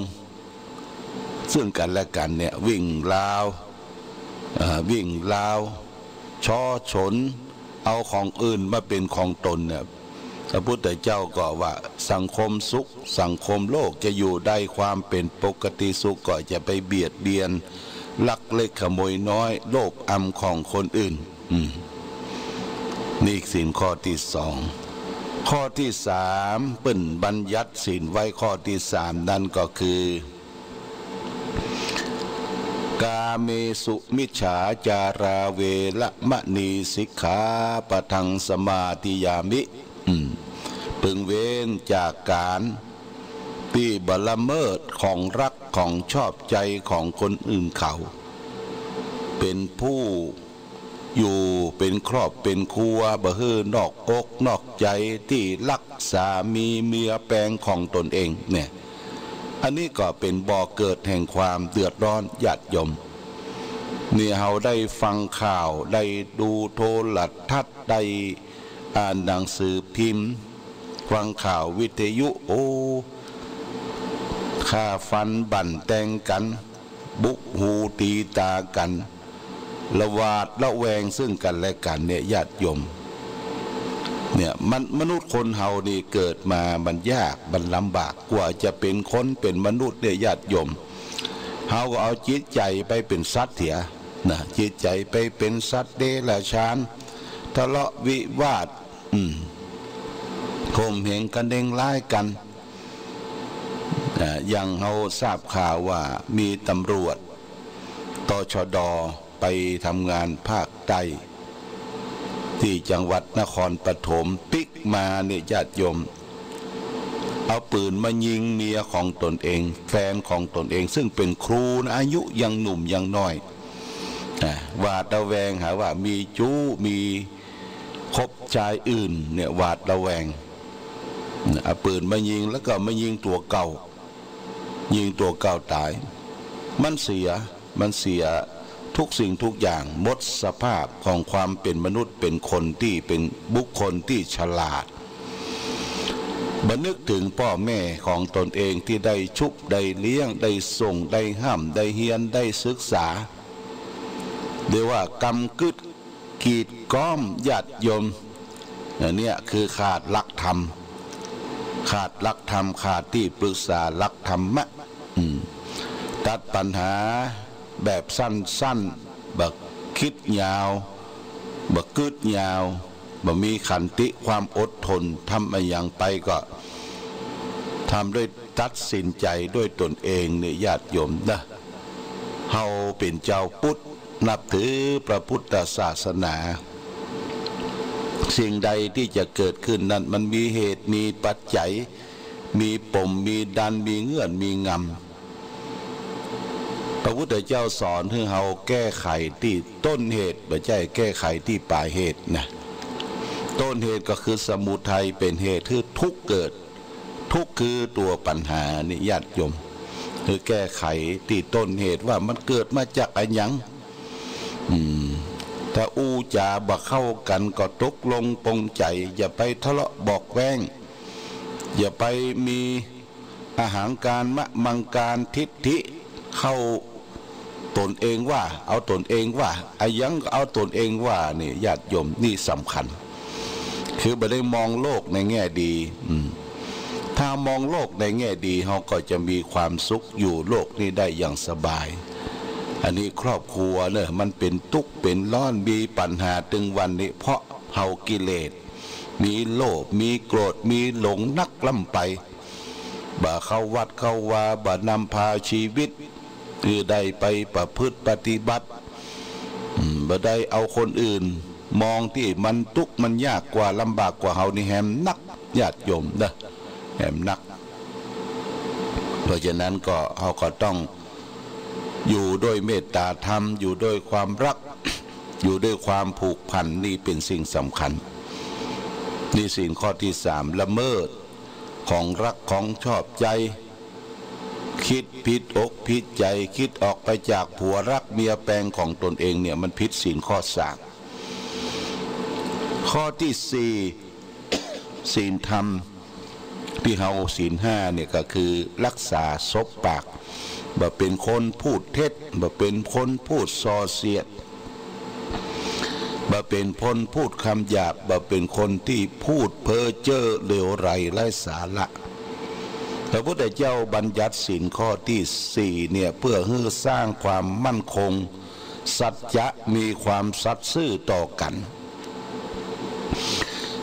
ซึ่งกั๋นและกั๋นเนี่ย วิ่งราว เอ่อ วิ่งราว ฉ้อฉล เอาของอื่นมาเป๋นของตนเนี่ย พระพุทธเจ้าก็ว่า สังคมสุข สังคมโลกจะอยู่ได้ความเป๋นปกติสุข ก็จะไปเบียดเบียน ลักเล็กขโมยน้อย โลภอำของคนอื่น อืม นี่ศีลข้อตี้สอง ข้อตี้สาม เปิ้นบัญญัติศีลไว้ข้อตี้สามนั้นก็คือ กาเมสุมิจฉาจารา เวระมะณี สิกขาปะทัง สมาธิยามิ อืม พึงเว้นจากก๋านตี้บ่ละเมิดของฮักของชอบใจ๋ของคนอื่นเขา เป๋นผู้ อยู่เป๋นครอบเป๋นครัว บ่หื้อนอกอกนอกใจ๋ ตี้ฮักสามีเมียแปงของตนเองเนี่ย อันนี้ก็เป๋นบ่อเกิดแห่งความเดือดร้อนญาติโยม นี่เฮาได้ฟังข่าว ได้ดูโทรทัศน์ ได้อ่านหนังสือพิมพ์ ฟังข่าววิทยุ โอ้ ฆ่าฟันบั่นแตงกั๋น บุกหูตี๋ต๋ากั๋น ละหวาดละแวงซึ่งกั๋นและกั๋นเนี่ย ญาติโยม เนี่ย มัน มนุษย์คนเฮานี่เกิดมามันยาก มันลำบาก กว่าจะเป๋นคนเป๋นมนุษย์เนี่ย ญาติโยม เฮาก็เอาจิตใจ๋ไปเป๋นสัตว์เสียนะ จิตใจ๋ไปเป๋นสัตว์เดรัจฉาน ทะเลาะวิวาท อืม ข่มเหงคะเน็งร้ายกั๋น อ่า อย่างเฮาทราบข่าวว่ามีตำรวจ ตชด ไปทำงานภาคใต้ ตี้จังหวัดนครปฐม ปิ๊กมาเนี่ย ญาติโยม เอาปืนมายิงเมียของตนเอง แฟนของตนเอง ซึ่งเป๋นครูนะ อายุยังหนุ่มยังน้อย อ่า หวาดระแวง หาว่ามีจู๊ มีคบชายอื่นเนี่ย หวาดระแวง เอาปืนมายิง แล้วก็มายิงตั๋วเก่า ยิงตั๋วเก่าต๋าย มันเสีย มันเสียทุกสิ่งทุกอย่าง หมดสภาพของความเป๋นมนุษย์ เป๋นคนตี้ เป๋นบุคคลตี้ฉลาด บ่นึกเถิงป้อแม่ของตนเองตี้ได้ชุบ ได้เลี้ยง ได้ส่ง ได้ฮ่ำ ได้เฮียน ได้ศึกษา เรียกว่ากำกึ๊ด กีดก๊อมญาติโยม อันเนี้ยคือขาดหลักธรรม ขาดหลักธรรม ขาดตี้ปรึกษาหลักธรรมะ อืม ตัดปัญหาแบบสั้นๆ บ่กึ๊ดยาว บ่กึ๊ดยาว บ่มีขันติความอดทน ทำอะหยังไปก็ทำด้วย ตัดสินใจ๋ด้วยตนเองเนี่ย ญาติโยมนะ เฮาเป๋นจาวพุทธ นับถือพระพุทธศาสนา สิ่งใดตี้จะเกิดขึ้นนั้น มันมีเหตุ มีปัจจัย มีปม มีดัน มีเงื่อน มีงำ พระพุทธเจ้าสอนหื้อเฮาแก้ไขตี้ต้นเหตุ บ่ใจ้แก้ไขตี้ป๋ายเหตุนะ ต้นเหตุก็คือสมุทัยเป๋นเหตุหื้อทุกข์เกิด ทุกข์คือตั๋วปัญหานี่ ญาติโยม คือแก้ไขตี้ต้นเหตุว่ามันเกิดมาจากอะหยัง อืม ถ้าอู้จ๋าบ่เข้ากั๋นก็ตกลงปลงใจ๋ อย่าไปทะเลาะเบาะแว้ง อย่าไปมีอหังการ มะมังการ ทิฏฐิ เข้า ตนเองว่า เอาตนเองว่า อะหยังก็เอาตนเองว่านี่ ญาติโยม นี่สำคัญ คือบ่ได้มองโลกในแง่ดี อืม ถ้ามองโลกในแง่ดี เฮาก็จะมีความสุขอยู่โลกนี้ได้อย่างสบาย อันนี้ครอบครัวเนอะ มันเป๋นตุ๊กข์เป๋นร้อน มีปัญหาตึงวันนี้ เพราะเฮากิเลส มีโลภ มีโกรธ มีหลงนักล้ำไป บ่เข้าวัดเข้าวา บ่นำพาชีวิต คือได้ไปประพฤติปฏิบัติ อืม บ่ได้เอาคนอื่นมองตี้มันตุ๊กข์มันยากกว่า ลำบากกว่าเฮานี่แหมนัก ญาติโยมเนาะ แหมนัก เพราะฉะนั้นก็ เฮาก็ต้องอยู่ด้วยเมตตาธรรม อยู่ด้วยความรัก อยู่ด้วยความผูกพัน นี่เป๋นสิ่งสำคัญ นี่ศีลข้อตี้สาม ละเมิดของรักของชอบใจ กึ๊ดผิดอกผิดใจ๋ กึ๊ดออกไปจากผัวรักเมียแปงของตนเองเนี่ย มันผิดศีลข้อสาม ข้อตี้สี่ ศีลธรรมตี้เฮา ศีลห้าเนี่ยก็คือรักษาสบปาก บ่เป๋นคนพูดเท็จ บ่เป๋นคนพูดส่อเสียด บ่เป๋นคนพูดกำหยาบ บ่เป๋นคนตี้พูดเพ้อเจ้อเลวไหลไร้สาระ พระพุทธเจ้าบัญญัติศีลข้อตี้สี่เนี่ย เปื้อหื้อสร้างความมั่นคง สัจจะ มีความสัตย์ซื่อต่อกั๋น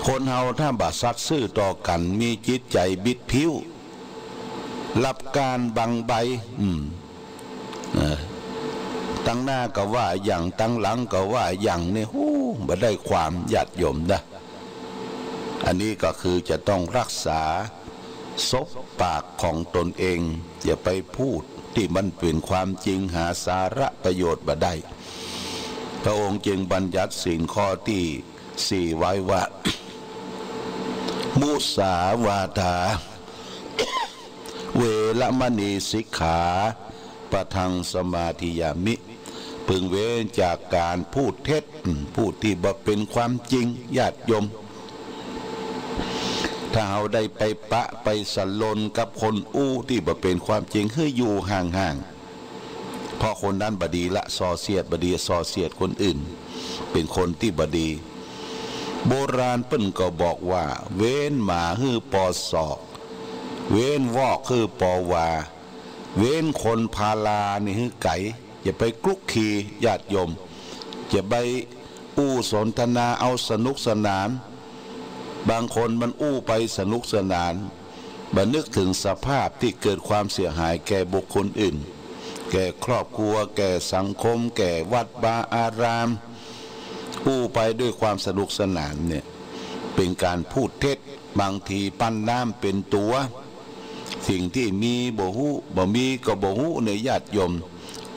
คนเฮาถ้าบ่สัตย์ซื่อต่อกั๋น มีจิตใจ๋บิดผิ้ว ลับก้านบังใบ อืม เออ ตังหน้าก็ว่าอย่าง ตังหลังก็ว่าอย่าง นี่ ฮู้ บ่ได้ความ ญาติโยมเนาะ อันนี้ก็คือจะต้องรักษาสบปากของตนเอง อย่าไปพูดตี้มันเป๋นความจริง หาสาระประโยชน์บ่ได้ พระองค์จึงบัญญัติศีลข้อตี้สี่ไว้ว่า มุสาวาทา เวระมณี สิกขาปะทังสมาธิยามิ พึงเว้นจากก๋านพูดเท็จ อืม พูดตี้บ่เป๋นความจริง ญาติโยม ถ้าเฮาได้ไปปะไปสะหล่นกับคนอู้ตี้บ่เป๋นความจริง หื้ออยู่ห่างๆ เพราะคนนั้นบ่ดีละ ส่อเสียด บ่ดี ส่อเสียดคนอื่น เป๋นคนตี้บ่ดี โบราณเปิ้นก็บอกว่า เว้นหมาหื้อปอศอก เว้นวอกหื้อปอวา เว้นคนพาลานี่หื้อไก๋ อย่าไปคลุกคลี ญาติโยม อย่าไปอู้สนทนาเอาสนุกสนาน บางคนมันอู้ไปสนุกสนาน บ่นึกถึงสภาพตี้เกิดความเสียหายแก่บุคคลอื่น แก่ครอบครัว แก่สังคม แก่วัดวาอาราม อู้ไปด้วยความสนุกสนานเนี่ย เป๋นก๋านพูดเท็จ บางทีปั้นน้ำเป๋นตั๋ว สิ่งตี้มีบ่ฮู้ บ่มีก็บ่ฮู้เนี่ย ญาติโยม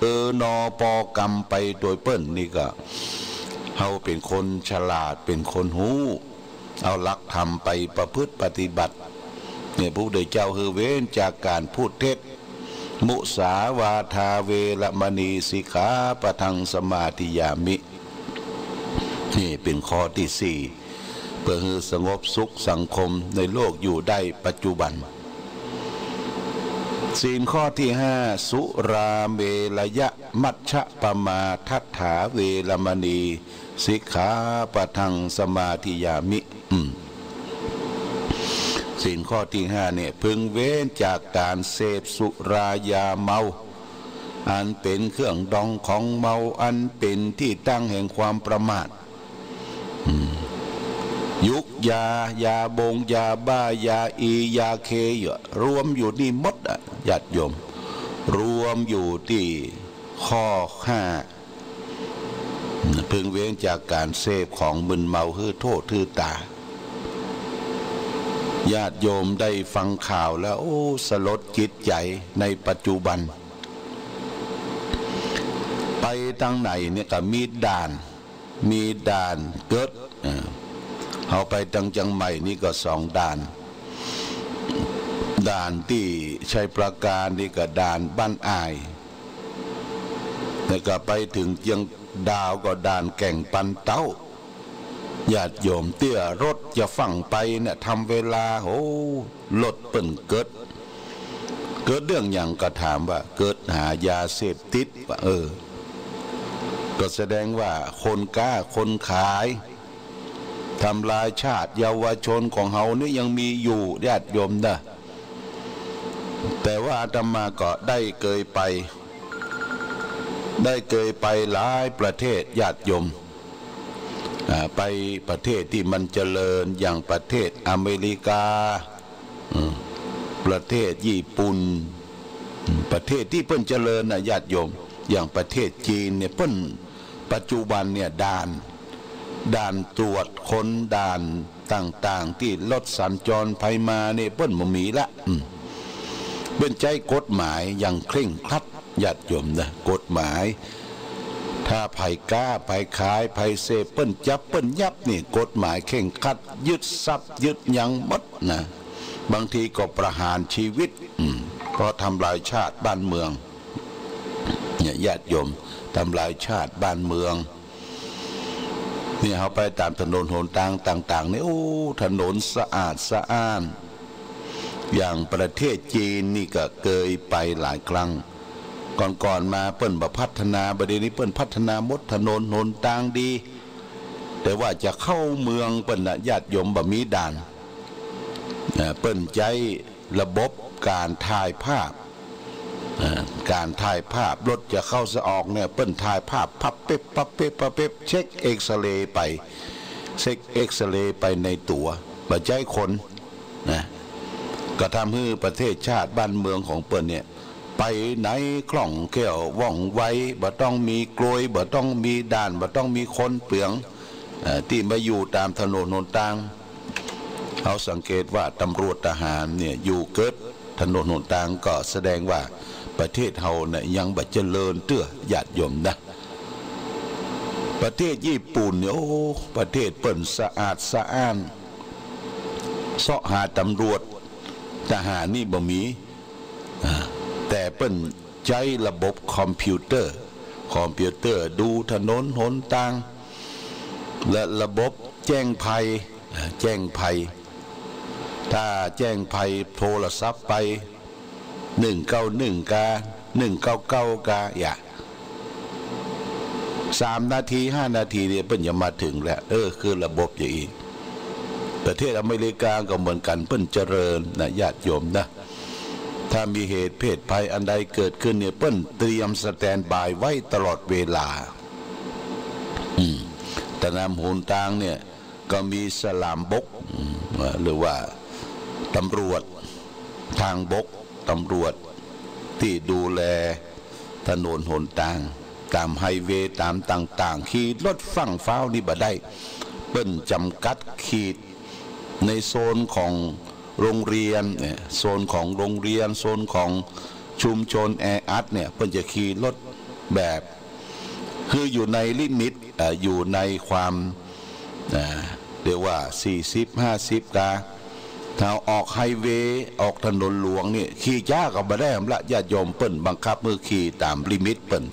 เออนอ ปอกรรมไปโดยเปิ้น นี่ก็ เฮาเป๋นคนฉลาด เป๋นคนฮู้ เอาหลักธรรมไปประพฤติปฏิบัติ เนี่ย พระพุทธเจ้าหื้อเว้นจากก๋านพูดเท็จ มุสาวาทา เวระมณี สิกขาปะทังสมาธิยามิ นี่เป๋นข้อตี้สี่ เปื้อหื้อสงบสุขสังคมในโลกอยู่ได้ปัจจุบัน ศีลข้อตี้ห้า สุราเมรยมัชฌปมาทัฏฐา เวระมณี สิกขาปะทังสมาธิยามิ อืม ศีลข้อตี้ห้าเนี่ย พึงเว้นจากก๋านเสพสุรายาเมา อันเป๋นเครื่องดองของเมา อันเป๋นตี้ตั้งแห่งความประมาท อืม ยุกยา ยาบง ยาบ้า ยาอี ยาเค อยู่ รวมอยู่นี่หมดอะ ญาติโยม รวมอยู่ตี้ข้อห้า พึงเว้นจากก๋านเสพของมึนเมาหื้อโต้ษหื้อต๋า ญาติโยมได้ฟังข่าวแล้ว โอ้ สลดจิตใจ๋ในปัจจุบัน ไปตางไหนเนี่ยก็มีด่าน มีด่านเกิด เออ เฮาไปตางเจียงใหม่นี่ก็สองด่าน ด่านตี้ชัยปราการนี่ก็ด่านบ้านอ่าย แล้วก็ไปเถิงเจียงดาวก็ด่านแก่งปันเต๊า ญาติโยม เตื้อรถจะฟั่งไปเนี่ย ทำเวลา โห รถเปิ้นเกิด เกิดเรื่องหยังก็ถามว่า เกิดหายาเสพติด ว่า เออ ก็แสดงว่าคนก๊าคนขาย ทำลายชาติเยาวชนของเฮานี่ยังมีอยู่ ญาติโยมนะ แต่ว่าอาตมาก็ได้เกยไป ได้เกยไปหลายประเทศ ญาติโยม อ่า ไปประเทศตี้มันเจริญ อย่างประเทศอเมริกา อืม ประเทศญี่ปุ่น ประเทศตี้เปิ้นเจริญน่ะ ญาติโยม อย่างประเทศจีนเนี่ย เปิ้น ปัจจุบันเนี่ย ด่าน ด่านตรวจคน ด่านต่างๆ ตี้รถสัญจรไปมาเนี่ย เปิ้นบ่มีละ อืม เปิ้นใจ๊กฎหมายอย่างเคร่งครัด ญาติโยมนะ กฎหมาย ถ้าใผก๊า ใผขาย ใผเสพ เปิ้นจับ เปิ้นยับนี่ กฎหมายเคร่งครัด ยึดทรัพย์ ยึดหยังหมดนะ บางทีก็ประหารชีวิต อืม เพราะทำลายชาติบ้านเมือง เนี่ย ญาติโยม ทำลายชาติบ้านเมือง เนี่ย เฮาไปต๋ามถนนหนตางต่างๆ นี่ โอ้ ถนนสะอาดสะอ้าน อย่างประเทศจีนนี่ก็เกยไปหลายครั้ง ก่อนๆ มาเปิ้นบ่พัฒนา บ่าเดี่ยวนี้เปิ้นพัฒนาหมด ถนนหนตางดี แต่ว่าจะเข้าเมืองเปิ้นน่ะ ญาติโยม บ่มีด่าน อ่า เปิ้นใจ๊ระบบก๋านถ่ายภาพ อ่า ก๋านถ่ายภาพ รถจะเข้าจะออกเนี่ย เปิ้นถ่ายภาพ ปั๊บปิ๊บ ปั๊บปิ๊บ ปั๊บปิ๊บ เช็คเอ็กซเรย์ไป เช็คเอ็กซเรย์ไปในตั๋ว บ่ใจ๊คน นะ ก็ทำหื้อประเทศชาติบ้านเมืองของเปิ้นเนี่ย ไปไหนคล่องแคล่วว่องไว บ่ต้องมีกลวย บ่ต้องมีด่าน บ่ต้องมีคนเปือง เอ่อ ตี้มาอยู่ต๋ามถนนหนตาง เฮาสังเกตว่าตำรวจทหารเนี่ย อยู่เกิดถนนหนตาง ก็แสดงว่าประเทศเฮาเนี่ย ยังบ่เจริญเตื้อ ญาติโยมนะ ประเทศญี่ปุ่นเนี่ย โอ้ ประเทศเปิ้นสะอาดสะอ้าน เซาะหาตำรวจทหารนี่บ่มี อ่า แต่เปิ้นใจ๊ระบบคอมพิวเตอร์ คอมพิวเตอร์ดูถนนหนตาง และระบบแจ้งภัย อ่า แจ้งภัย ถ้าแจ้งภัยโทรศัพท์ไป หนึ่งเก้าหนึ่ง กา หนึ่งเก้าเก้า กา อย่า สามนาที ห้านาทีเนี่ย เปิ้นจะมาเถิงแล้ว เออ คือระบบอย่างอี้ ประเทศอเมริกาก็เหมือนกั๋น เปิ้นเจริญนะ ญาติโยมนะ ถ้ามีเหตุเพศภัยอันใดเกิดขึ้นเนี่ย เปิ้นเตรียมสแตนด์บายไว้ตลอดเวลา อืม ถนนหนตางเนี่ย ก็มีสลามบก อืม หรือว่าตำรวจทางบก ตำรวจตี้ดูแลถนนหนตาง ต๋ามไฮเวย์ ต๋ามต่างๆ ขี่รถฟั่งฟ้าวนี่บ่ได้ เปิ้นจำกัดขีดในโซนของโรงเรียนเนี่ย โซนของโรงเรียน โซนของชุมชนแออัดเนี่ย เปิ้นจะขี่รถแบบ คืออยู่ในลิมิต เอ่อ อยู่ในความ อ่า เรียกว่า สี่สิบ ห้าสิบ กา ถ้าออกไฮเวย์ ออกถนนหลวงนี่ ขี่จ๊าก็บ่ได้ละ ญาติโยม เปิ้นบังคับหื้อขี่ต๋ามลิมิตเปิ้น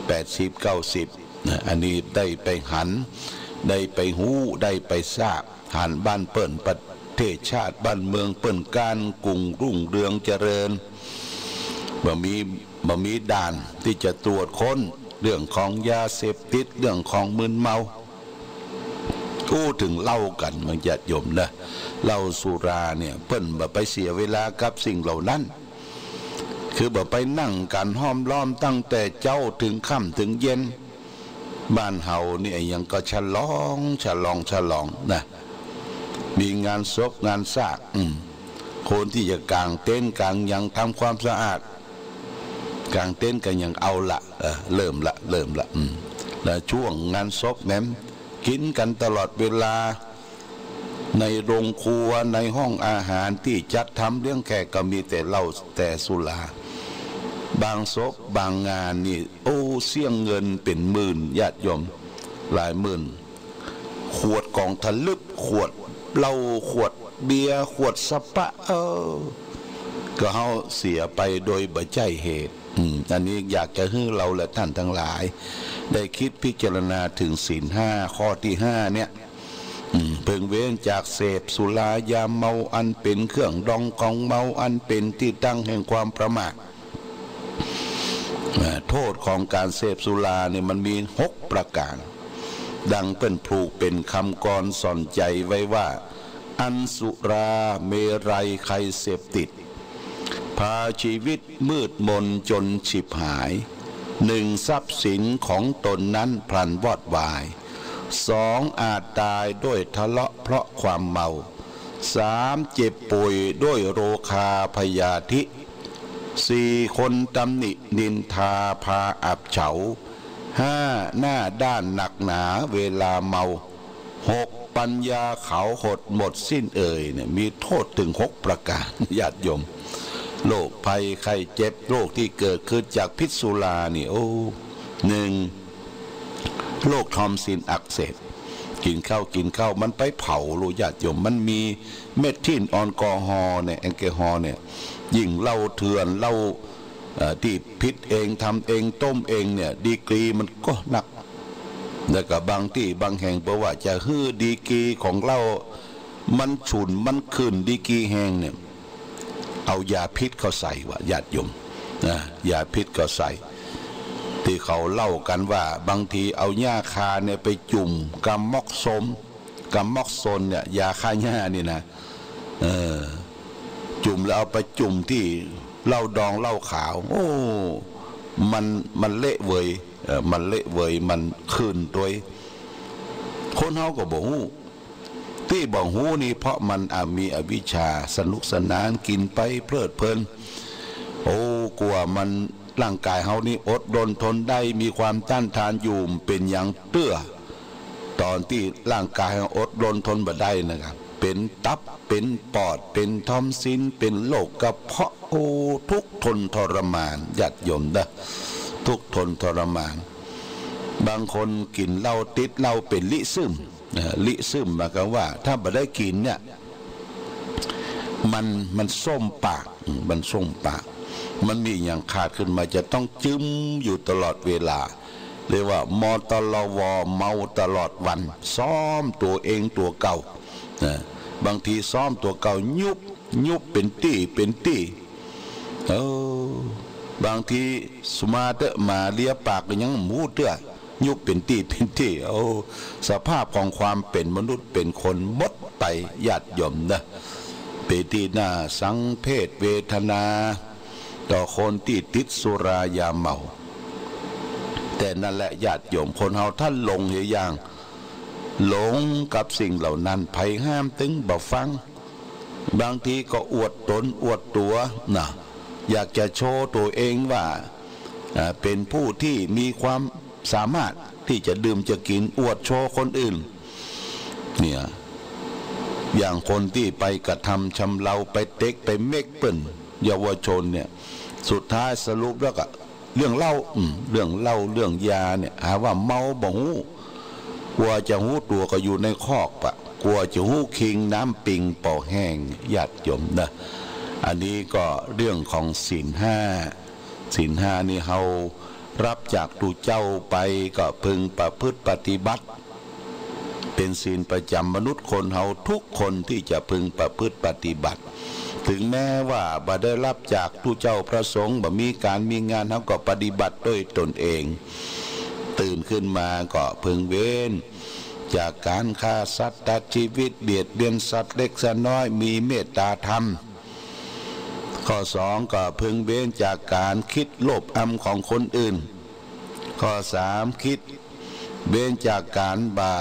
แปดสิบ เก้าสิบ นะ อันนี้ได้ไปหัน ได้ไปฮู้ ได้ไปทราบ หันบ้านเปิ้น ประเทศชาติบ้านเมืองเปิ้นก้านกุ่งรุ่งเรืองเจริญ บ่มี บ่มีด่านตี้จะตรวจค้นเรื่องของยาเสพติด เรื่องของมึนเมา อู้เถิงเหล้ากั๋น ญาติโยมนะ เหล้าสุราเนี่ย เปิ้นบ่ไปเสียเวลากับสิ่งเหล่านั้น คือบ่ไปนั่งกั๋นห้อมล้อมตั้งแต่เจ๊าเถิงค่ำเถิงเย็น บ้านเฮาเนี่ยยังก็ฉลอง ฉลอง ฉลองนะ มีงานศพงานซาก อืม คนตี้จะก๋างเต็นท์ก๋างหยังทำความสะอาด ก๋างเต็นท์ก็ยังเอาละ เออ เริ่มละ เริ่มละ อืม และช่วงงานศพแหมกิ๋นกั๋นตลอดเวลา ในโรงครัว ในห้องอาหารตี้จัดทำเลี้ยงแขกก็มีแต่เหล้าแต่สุรา บางศพบางงานนี่ โอ้ เสี้ยงเงินเป๋นหมื่น ญาติโยม หลายหมื่น ขวดก๋องทะลึบ ขวดเหล้า ขวดเบียร์ ขวดสปะ เออ ก็เฮาเสียไปโดยบ่ใจ้เหตุ อืม อันนี้อยากจะหื้อเฮาและท่านทั้งหลาย ได้กึ๊ดพิจารณาเถิงศีลห้าข้อตี้ห้าเนี่ย อืม เพิ่งเว้นจากเสพสุรายาเมาอันเป๋นเครื่องดองของเมา อันเป๋นตี้ตั้งแห่งความประมาท อ่า โต้ษของก๋านเสพสุราเนี่ยมันมีหกประก๋าน ดังเปิ้นผูกเป๋นกำกรสอนใจ๋ไว้ว่า อันสุราเมรัยไคยเสพติด พาชีวิตมืดมนจนฉิบหาย หนึ่ง ทรัพย์สินของตนนั้นพลันวอดวาย สอง อาจต๋ายด้วยทะเลาะเพราะความเมา สาม เจ็บป่วยด้วยโรคาพยาธิ สี่ คนตำหนินินทาพาอับเฉา ห้า หน้าด้านหนักหนาเวลาเมา หก ปัญญาเขาหดหมดสิ้นเอ่ย เนี่ย มีโทษเถิงหกประก๋าน ญาติโยม โรคภัยไข้เจ็บ โรคตี้เกิดขึ้นจากพิษสุรานี่ โอ้ หนึ่ง โรคทอนซิลอักเสบ กิ๋นข้าวกิ๋นข้าวมันไปเผา ลูกญาติโยม มันมีเมทิลแอลกอฮอล์เนี่ย แอลกอฮอล์เนี่ย ยิ่งเหล้าเถื่อน เหล้า เอ่อ ตี้ผลิตเอง ทำเอง ต้มเองเนี่ย ดีกรีมันก็นัก แล้วก็บางตี้บางแห่ง เปิ้นว่าจะหื้อดีกรีของเหล้ามันฉุน มันขึ้นดีกรีแฮงเนี่ย เอายาพิษเข้าใส่ว่ะ ญาติโยม นะ ยาพิษเข้าใส่ ตี้เขาเล่ากั๋นว่า บางทีเอาหญ้าคาเนี่ยไปจุ่ม กาม็อกโซน กาม็อกโซนเนี่ย ยาฆ่าหญ้านี่นะ เออ จุ่มแล้วเอาไปจุ่มตี้เหล้าดองเหล้าขาว โอ้ มัน มันเละเวย เอ่อ มันเละเวย มันขึ้นตวย คนเฮาก็บ่ฮู้ ตี้บ่ฮู้นี่เพราะมัน อ่ะ มีอวิชชา สนุกสนานกิ๋นไปเพลิดเพลิน โอ้ กว่ามัน ร่างก๋ายเฮานี่อดรนทนได้ มีความต้านทานอยู่ เป๋นหยังเตื้อ ต๋อนตี้ร่างก๋ายเฮาอดรนทนบ่ได้นะครับ เป๋นตับ เป๋นปอด เป๋นทอนซิล เป๋นโรคกระเพาะ โอ้ ทุกข์ทนทรมาน ญาติโยมเด้อ ทุกข์ทนทรมาน บางคนกิ๋นเหล้าติดเหล้าเป๋นลิซึม เอ่อ ลิซึมหมายความว่าถ้าบ่ได้กิ๋นเนี่ย มัน มันส้มปาก มันส้มปาก มันมีหยังขาดขึ้นมาจะต้องจึ้มอยู่ตลอดเวลา เรียกว่ามตลว เมาตลอดวัน ซ้อมตั๋วเองตั๋วเก่า นะ บางทีซ้อมตั๋วเก่ายุบ ยุบเป๋นตี้ เป๋นตี้ เออ บางทีสุมาเต๊อะ หมาเลียปากก็ยังบ่ฮู้เตื้อ ยุบเป๋นตี้ เป๋นตี้ โอ้ สภาพของความเป๋นมนุษย์เป๋นคนหมดไป ญาติโยมนะ เป๋นตี้น่าสังเวชเวทนา ต่อคนตี้ติดสุรายาเมา แต่นั่นแหละญาติโยม คนเฮาถ้าหลงเหียอย่าง หลงกับสิ่งเหล่านั้น ใผห้ามตึงบ่ฟัง บางทีก็อวดต๋นอวดตั๋วนะ อยากจะโชว์ตั๋วเองว่า อ่า เป๋นผู้ตี้มีความสามารถตี้จะดื่มจะกิ๋น อวดโชว์คนอื่น เนี่ย อย่างคนตี้ไปกระทำชำเรา ไปเต็กไปเม็กเปิ้นเยาวชนเนี่ย สุดท้ายสรุปแล้วก็ เรื่องเหล้า อืม เรื่องเหล้า เรื่องยาเนี่ย หาว่าเมาบ่ฮู้ กว่าจะฮู้ตั๋วก็อยู่ในคอกปะ กว่าจะฮู้คิงน้ำปิงปอแห้ง ญาติโยมนะ อันนี้ก็เรื่องของศีลห้า ศีลห้านี่เฮารับจากตุ๊เจ้าไปก็พึงประพฤติปฏิบัติ เป๋นศีลประจ๋ำมนุษย์คนเฮาทุกคนตี้จะพึงประพฤติปฏิบัติ ถึงแม้ว่าบ่ได้รับจากตุ๊เจ้าพระสงฆ์ บ่มีก๋านมีงาน เฮาก็ปฏิบัติด้วยตนเอง ตื่นขึ้นมาก็พึงเว้นจากก๋านฆ่าสัตว์ตัดจีวิต เบียดเบียนสัตว์เล็กสัตว์น้อย มีเมตตาธรรม ข้อสองก็พึงเว้นจากก๋านกึ๊ดโลภอำของคนอื่น ข้อสามกึ๊ดเว้นจากก๋านบ่า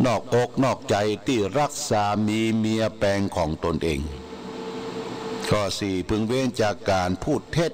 นอกอกนอกใจ๋ตี้รักสามีเมียแปงของตนเอง ข้อสี่พึงเว้นจากก๋านพูดเท็จ